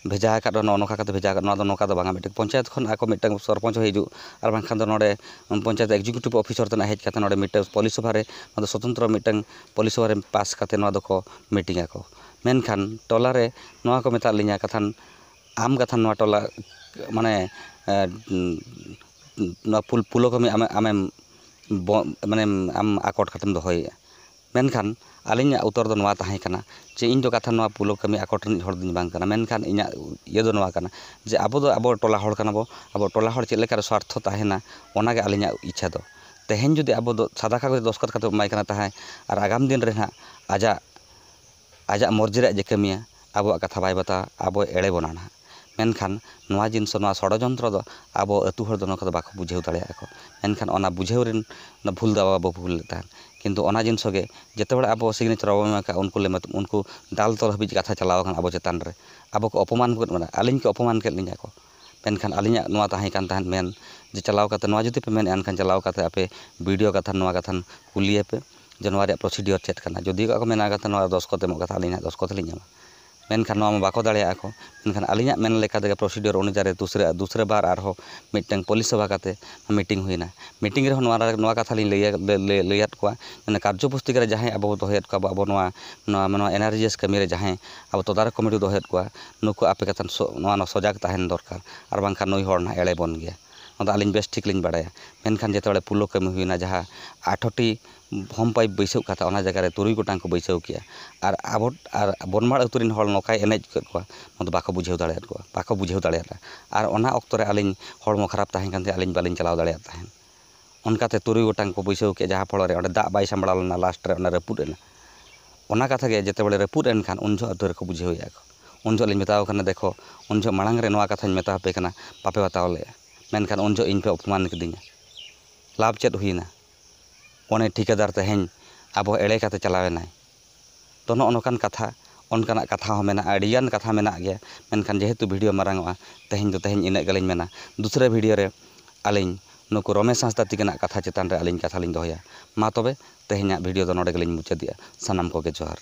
ᱵᱷᱮᱡᱟ ᱟᱠᱟᱫ, ᱱᱚᱜᱼᱚ ᱱᱚᱝᱠᱟ ᱠᱟᱛᱮ ᱵᱷᱮᱡᱟ ᱟᱠᱟᱫ, ᱱᱚᱣᱟ ᱫᱚ ᱱᱚᱝᱠᱟ ᱫᱚ ᱵᱟᱝᱟ᱾ ᱢᱤᱫᱴᱟᱝ ᱯᱚᱧᱪᱟᱭᱮᱛ ᱠᱷᱚᱱ ᱟᱠᱚ ᱢᱤᱫᱴᱟᱝ ᱥᱚᱨᱯᱚᱧᱪ ᱦᱚᱸ ᱦᱤᱡᱩᱜ, ᱟᱨ ᱵᱟᱝᱠᱷᱟᱱ ᱫᱚ ᱱᱚᱰᱮ ᱯᱚᱧᱪᱟᱭᱮᱛ ᱮᱠᱡᱤᱠᱤᱭᱩᱴᱤᱵᱷ ᱚᱯᱷᱤᱥᱟᱨ ᱛᱮᱱᱟᱜ ᱦᱮᱡ ᱠᱟᱛᱮ ᱱᱚᱰᱮ ᱢᱤᱫᱴᱟᱝ ᱯᱚᱞᱤ ᱥᱚᱵᱷᱟ ᱨᱮ, ᱱᱚᱣᱟ ᱫᱚ ᱥᱚᱛᱚᱱᱛᱨᱚ ᱢᱤᱫᱴᱟᱝ ᱯᱚᱞᱤ ᱥᱚᱵᱷᱟ ᱨᱮ ᱯᱟᱥ ᱠᱟᱛᱮ ᱱᱚᱣᱟ ᱫᱚᱠᱚ ᱢᱤᱴᱤᱝ ᱟᱠᱚ᱾ ᱢᱮᱱᱠᱷᱟᱱ ᱴᱚᱞᱟ ᱨᱮ ᱱᱚᱣᱟ ᱠᱚ ᱢᱮᱛᱟᱫ ᱞᱤᱧᱟ, ᱠᱟᱛᱷᱟᱱ ᱟᱢ ᱠᱟᱛᱷᱟᱱ ᱱᱚᱣᱟ ᱴᱚᱞᱟ, ᱢᱟᱱᱮ, ᱮ, ᱱᱚᱣᱟ ᱯᱩᱞ-, ᱯᱩᱞᱳ ᱠᱟᱹᱢᱤ ᱟᱢᱮ-, ᱟᱢᱮᱢ ᱵᱚ-, ᱢᱟᱱᱮᱢ ᱟᱢ ᱟᱠᱚᱴ ᱠᱟᱛᱮᱢ ᱫᱚᱦᱚᱭᱮᱫᱼᱟ᱾ ᱢᱮᱱᱠᱷᱟᱱ ᱟᱹᱞᱤᱧᱟᱜ ᱩᱛᱛᱚᱨ ᱫᱚ ᱱᱚᱣᱟ ᱛᱟᱦᱮᱸ ᱠᱟᱱᱟ ᱡᱮ ᱤᱧ ᱫᱚ ᱠᱟᱛᱷᱟ ᱱᱚᱣᱟ ᱯᱩᱞᱳ ᱠᱟᱹᱢᱤ ᱟᱠᱚᱴ ᱨᱤᱱᱤᱡ ᱦᱚᱲ ᱫᱚᱧ ᱵᱟᱝ ᱠᱟᱱᱟ᱾ ᱢᱮᱱᱠᱷᱟᱱ ᱤᱧᱟᱹᱜ ᱤᱭᱟᱹ ᱫᱚ ᱱᱚᱣᱟ ᱠᱟᱱᱟ ᱡᱮ ᱟᱵᱚ ᱫᱚ ᱟᱵᱚ ᱴᱚᱞᱟ ᱦᱚᱲ ᱠᱟᱱᱟ ᱵᱚ, ᱟᱵᱚ ᱴᱚᱞᱟ ᱦᱚᱲ ᱪᱮᱫ ᱞᱮᱠᱟᱨᱮ ᱥᱣᱟᱨᱛᱷᱚ ᱛᱟᱦᱮᱱᱟ, ᱚᱱᱟᱜᱮ ᱟᱹᱞᱤᱧᱟᱜ ᱤᱪᱪᱷᱟ ᱫᱚ᱾ ᱛᱮᱦᱮᱧ ᱡᱩᱫᱤ ᱟᱵᱚ ᱫᱚ ᱥᱟᱫᱟ ᱠᱟᱜᱚᱡᱽ ᱫᱚᱥᱠᱚᱛ ᱠᱟᱛᱮ ᱵᱚ ᱮᱢᱟᱭ ᱠᱟᱱᱟ ᱛᱟᱦᱮᱸᱫ, ᱟᱨ ᱟᱜᱟᱢ ᱫᱤᱱ ᱨᱮ ᱱᱟᱦᱟᱜ ᱟᱡᱟᱜ ᱟᱡᱟᱜ ᱢᱚᱨᱡᱤ ᱨᱮᱭᱟᱜ ᱡᱮ ᱠᱟᱹᱢᱤᱭᱟ, ᱟᱵᱚᱣᱟᱜ ᱠᱟᱛᱷᱟ ᱵᱟᱭ ᱵᱟᱛᱟᱣᱟ, ᱟᱵᱚᱭ ᱮᱲᱮ ᱵᱚᱱᱟ ᱱᱟᱦᱟᱜ᱾ ᱢᱮᱱᱠᱷᱟᱱ ᱱᱚᱣᱟ ᱡᱤᱱᱤᱥ, ᱱᱚᱣᱟ ᱥᱚᱲᱚᱡᱚᱱᱛᱨᱚ ᱫᱚ ᱟᱵᱚ ᱟᱹᱛᱩ ᱦᱚᱲ ᱫᱚ ᱱᱚᱣᱟ ᱠᱚᱫᱚ ᱵᱟᱠᱚ ᱵᱩᱡᱷᱟᱹᱣ ᱫᱟᱲᱮᱭᱟᱜᱼᱟ ᱠᱚ᱾ ᱢᱮᱱᱠᱷᱟᱱ ᱚᱱᱟ ᱵᱩᱡᱷᱟᱹᱣ ᱨᱮᱱ ᱚᱱᱟ ᱵᱷᱩᱞ ᱫᱚ ᱟᱵᱚ ᱵᱟᱵᱚ ᱵᱷᱩᱞ ᱞᱮᱫ ᱛᱟᱦᱮᱸᱫ᱾ ᱠᱤᱱᱛᱩ ᱚᱱᱟ ᱡᱤᱱᱤᱥ ᱜᱮ ᱡᱮᱛᱮ ᱦᱚᱲ ᱟᱵᱚ signature ᱵᱟᱵᱚ ᱮᱢ ᱟᱠᱟᱫ, ᱩᱱᱠᱩ ᱞᱮ ᱢᱮᱛ-, ᱩᱱᱠᱩ ᱫᱟᱞ ᱛᱚᱞ ᱦᱟᱹᱵᱤᱡ ᱠᱟᱛᱷᱟ ᱪᱟᱞᱟᱣ ᱟᱠᱟᱱᱟ ᱟᱵᱚ ᱪᱮᱛᱟᱱ ᱨᱮ᱾ ᱟᱵᱚ ᱠᱚ ᱚᱯᱚᱢᱟᱱ ᱠᱮᱫ ᱵᱚᱱᱟ, ᱟᱹᱞᱤᱧ ᱠᱚ ᱚᱯᱚᱢᱟᱱ ᱠᱮᱫ ᱞᱤᱧᱟ ᱠᱚ᱾ ᱢᱮᱱᱠᱷᱟᱱ ᱟᱹᱞᱤᱧᱟᱜ ᱱᱚᱣᱟ ᱛᱟᱦᱮᱸ ᱠᱟᱱ ᱛᱟᱦᱮᱸᱫ ᱢᱮᱱ ᱡᱮ ᱪᱟᱞᱟᱣ ᱠᱟᱛᱮ ᱱᱚᱣᱟ ᱡᱩᱫᱤ ᱯᱮ ᱢᱮᱱᱮᱫᱼᱟ, ᱮᱱᱠᱷᱟᱱ ᱪᱟᱞᱟᱣ ᱠᱟᱛᱮ ᱟᱯᱮ ᱵᱤ ᱰᱤ ᱳ ᱠᱟᱛᱷᱟ ᱱᱚᱣᱟ ᱠᱟᱛᱷᱟ ᱠᱩᱞᱤᱭᱮᱯᱮ ᱡᱮ ᱱᱚᱣᱟ ᱨᱮᱭᱟᱜ procedure ᱪᱮᱫ ᱠᱟᱱᱟ᱾ ᱡᱩᱫᱤ ᱠᱚ ᱢᱮᱱᱟ ᱠᱟᱛᱷᱟ ᱱᱚᱣᱟ ᱫᱚᱥᱠᱚᱛ ᱮᱢᱚᱜ ᱠᱟᱛᱷᱟ, ᱟᱹᱞᱤᱧ ᱦᱟᱸᱜ ᱫᱚᱥᱠᱚᱛ ᱞᱤᱧ ᱮᱢᱟ᱾ ᱢᱮᱱᱠᱷᱟᱱ ᱱᱚᱣᱟ ᱢᱟ ᱵᱟᱠᱚ ᱫᱟᱲᱮᱭᱟᱜᱼᱟ ᱠᱚ᱾ ᱢᱮᱱᱠᱷᱟᱱ ᱟᱹᱞᱤᱧᱟᱜ ᱢᱮᱱ ᱞᱮᱠᱟ ᱛᱮᱜᱮ procedure ᱚᱱᱩᱡᱟᱨᱤ ᱫᱩᱥᱨᱟᱹ, ᱫᱩᱥᱨᱟᱹ ᱵᱟᱨ ᱟᱨᱦᱚᱸ ᱢᱤᱫᱴᱟᱝ ᱯᱚᱞᱤᱥ ᱥᱚᱵᱷᱟ ᱠᱟᱛᱮ meeting ᱦᱩᱭᱱᱟ᱾ Meeting ᱨᱮᱦᱚᱸ ᱱᱚᱣᱟ, ᱱᱚᱣᱟ ᱠᱟᱛᱷᱟ ᱞᱤᱧ ᱞᱟᱹᱭ, ᱞᱟᱹᱭ, ᱞᱟᱹᱭᱟᱫ ᱠᱚᱣᱟ, ᱢᱟᱱᱮ ᱠᱟᱨᱡᱚ ᱯᱩᱥᱛᱤᱠᱟ ᱨᱮ ᱡᱟᱦᱟᱸᱭ ᱟᱵᱚ ᱵᱚ ᱫᱚᱦᱚᱭᱮᱫ ᱠᱚᱣᱟ, ᱟᱵᱚ, ᱟᱵᱚ ᱱᱚᱣᱟ, ᱱᱚᱣᱟ, ᱱᱚᱣᱟ ᱮᱱ ᱟᱨ ᱡᱤ ᱮᱥ ᱠᱟᱹᱢᱤ ᱨᱮ ᱡᱟᱦᱟᱸᱭ ᱟᱵᱚ ᱛᱚᱫᱟᱨᱚᱠ ᱠᱚᱢᱤᱴᱤ ᱵᱚ ᱫᱚᱦᱚᱭᱮᱫ ᱠᱚᱣᱟ, ᱱᱩᱠᱩ ᱟᱯᱮ ᱠᱟᱛᱷᱟ ᱥᱚ-, ᱱᱚᱣᱟ, ᱱᱚᱣᱟ ᱥᱚᱡᱟᱜᱽ ᱛᱟᱦᱮᱱ ᱫᱚᱨᱠᱟᱨ, ᱟᱨ ᱵᱟᱝᱠᱷᱟᱱ ᱱᱩᱭ ᱦᱚᱲ ᱱᱟᱦᱟᱜ ᱮᱲᱮ ᱵᱚᱱ ᱜᱮᱭᱟ᱾ ᱱᱚᱣᱟ ᱫᱚ ᱟᱹᱞᱤᱧ ᱵᱮᱥ ᱴᱷᱤᱠ ᱞᱤᱧ ᱵᱟᱲᱟᱭᱟ᱾ ᱢᱮᱱᱠᱷᱟᱱ ᱡᱮᱛᱮ ᱦᱚᱲ ᱯᱩᱞᱳ ᱠᱟᱹᱢᱤ ᱦᱩᱭᱱᱟ, ᱡᱟᱦᱟᱸ ᱟᱴᱷᱨᱚ ᱴᱤ ᱦᱳᱢ ᱯᱟᱭᱤᱯ ᱵᱟᱹᱭᱥᱟᱹᱣ ᱠᱟᱛᱷᱟ, ᱚᱱᱟ ᱡᱟᱭᱜᱟ ᱨᱮ ᱛᱩᱨᱩᱭ ᱜᱚᱴᱟᱝ ᱠᱚ ᱵᱟᱹᱭᱥᱟᱹᱣ ᱠᱮᱜᱼᱟ᱾ ᱟᱨ ᱟᱵᱚ, ᱟᱨ ᱵᱚᱱᱢᱟᱲ ᱟᱹᱛᱩ ᱨᱮᱱ ᱦᱚᱲ ᱱᱚᱝᱠᱟᱭ ᱮᱱᱮᱡ ᱠᱮᱫ ᱠᱚᱣᱟ, ᱱᱚᱣᱟ ᱫᱚ ᱵᱟᱠᱚ ᱵᱩᱡᱷᱟᱹᱣ ᱫᱟᱲᱮᱭᱟᱫ ᱠᱚᱣᱟ, ᱵᱟᱠᱚ ᱵᱩᱡᱷᱟᱹᱣ ᱫᱟᱲᱮᱭᱟᱫᱟ᱾ ᱟᱨ ᱚᱱᱟ ᱚᱠᱛᱚ ᱨᱮ ᱟᱹᱞᱤᱧ ᱦᱚᱲᱢᱚ ᱠᱷᱟᱨᱟᱯ ᱛᱟᱦᱮᱸ ᱠᱟᱱ ᱛᱮ ᱟᱹᱞᱤᱧ ᱵᱟᱹᱞᱤᱧ ᱪᱟᱞᱟᱣ ᱫᱟᱲᱮᱭᱟᱫ ᱛᱟᱦᱮᱸᱫ᱾ ᱚᱱᱠᱟᱛᱮ ᱛᱩᱨᱩᱭ ᱜᱚᱴᱟᱝ ᱠᱚ ᱵᱟᱹᱭᱥᱟᱹᱣ ᱠᱮᱫᱼᱟ, ᱡᱟᱦᱟᱸ ᱯᱷᱚᱞᱚ ᱨᱮ ᱚᱸᱰᱮ ᱫᱟᱜ ᱵᱟᱭ ᱥᱟᱢᱵᱲᱟᱣ ᱞᱮᱱᱟ, ᱞᱟᱥᱴ ᱨᱮ ᱚᱱᱟ ᱨᱟᱹᱯᱩᱫ ᱮᱱᱟ᱾ ᱚᱱᱟ ᱠᱟᱛᱷᱟ ᱜᱮ ᱡᱮᱛᱮ ᱵᱮᱲᱮ ᱨᱟᱹᱯᱩᱫ ᱮᱱ ᱠᱷᱟᱱ ᱩᱱ ᱡᱚᱦᱚᱜ ᱟᱹᱛᱩ ᱨᱮᱠᱚ ᱵᱩᱡᱷᱟᱹᱣᱮᱫᱼᱟ ᱠᱚ᱾ ᱩᱱ ᱡᱚᱦᱚᱜ ᱞᱤᱧ ᱢᱮᱛᱟᱣ ᱠᱟᱱᱟ, ᱫᱮᱠᱷᱚ, ᱩᱱ ᱡᱚᱦᱚᱜ ᱢᱟᱲᱟᱝ ᱨᱮ ᱱᱚᱣᱟ ᱠᱟᱛᱷᱟᱧ ᱢᱮᱛᱟ ᱯᱮ ᱠᱟᱱᱟ, ᱵᱟᱯᱮ ᱵᱟᱛᱟᱣ ᱞᱮᱫᱼᱟ, ᱢᱮᱱᱠᱷᱟᱱ ᱩᱱ ᱡᱚᱦᱚᱜ ᱤᱧ ᱯᱮ ᱚᱯᱚᱢᱟᱱ ᱠᱤᱫᱤᱧᱟ᱾ ᱞᱟᱵᱷ ᱪᱮᱫ ᱦᱩᱭᱱᱟ? ᱩᱱᱤ ᱴᱷᱤᱠᱟᱹᱫᱟᱨ ᱛᱮᱦᱮᱧ ᱟᱵᱚ ᱮᱲᱮ ᱠᱟᱛᱮ ᱪᱟᱞᱟᱣ ᱮᱱᱟᱭ᱾ ᱛᱚ, ᱱᱚᱜᱼᱚ ᱱᱚᱝᱠᱟᱱ ᱠᱟᱛᱷᱟ, ᱚᱱᱠᱟᱱᱟᱜ ᱠᱟᱛᱷᱟ ᱦᱚᱸ ᱢᱮᱱᱟᱜᱼᱟ, ᱟᱹᱰᱤᱜᱟᱱ ᱠᱟᱛᱷᱟ ᱢᱮᱱᱟᱜ ᱜᱮᱭᱟ, ᱢᱮᱱᱠᱷᱟᱱ ᱡᱮᱦᱮᱛᱩ ᱵᱷᱤᱰᱤᱭᱳ ᱢᱟᱨᱟᱝ ᱚᱜᱼᱟ, ᱛᱮᱦᱮᱧ ᱫᱚ ᱛᱮᱦᱮᱧ ᱤᱱᱟᱹᱜ ᱜᱮᱞᱤᱧ ᱢᱮᱱᱟ᱾ ᱫᱩᱥᱨᱟᱹ ᱵᱷᱤᱰᱤᱭᱳ ᱨᱮ ᱟᱹᱞᱤᱧ ᱱᱩᱠᱩ ᱨᱚᱢᱮᱥ ᱦᱟᱸᱥᱫᱟ ᱛᱤᱠᱤᱱᱟᱜ ᱠᱟᱛᱷᱟ ᱪᱮᱛᱟᱱ ᱨᱮ ᱟᱹᱞᱤᱧ ᱠᱟᱛᱷᱟ ᱞᱤᱧ ᱫᱚᱦᱚᱭᱟ᱾ ᱢᱟ ᱛᱚᱵᱮ, ᱛᱮᱦᱮᱧᱟᱜ ᱵᱷᱤᱰᱤᱭᱳ ᱫᱚ ᱱᱚᱰᱮ ᱜᱮᱞᱤᱧ ᱢᱩᱪᱟᱹᱫᱮᱜᱼᱟ᱾ ᱥᱟᱱᱟᱢ ᱠᱚᱜᱮ ᱡᱚᱦᱟᱨ᱾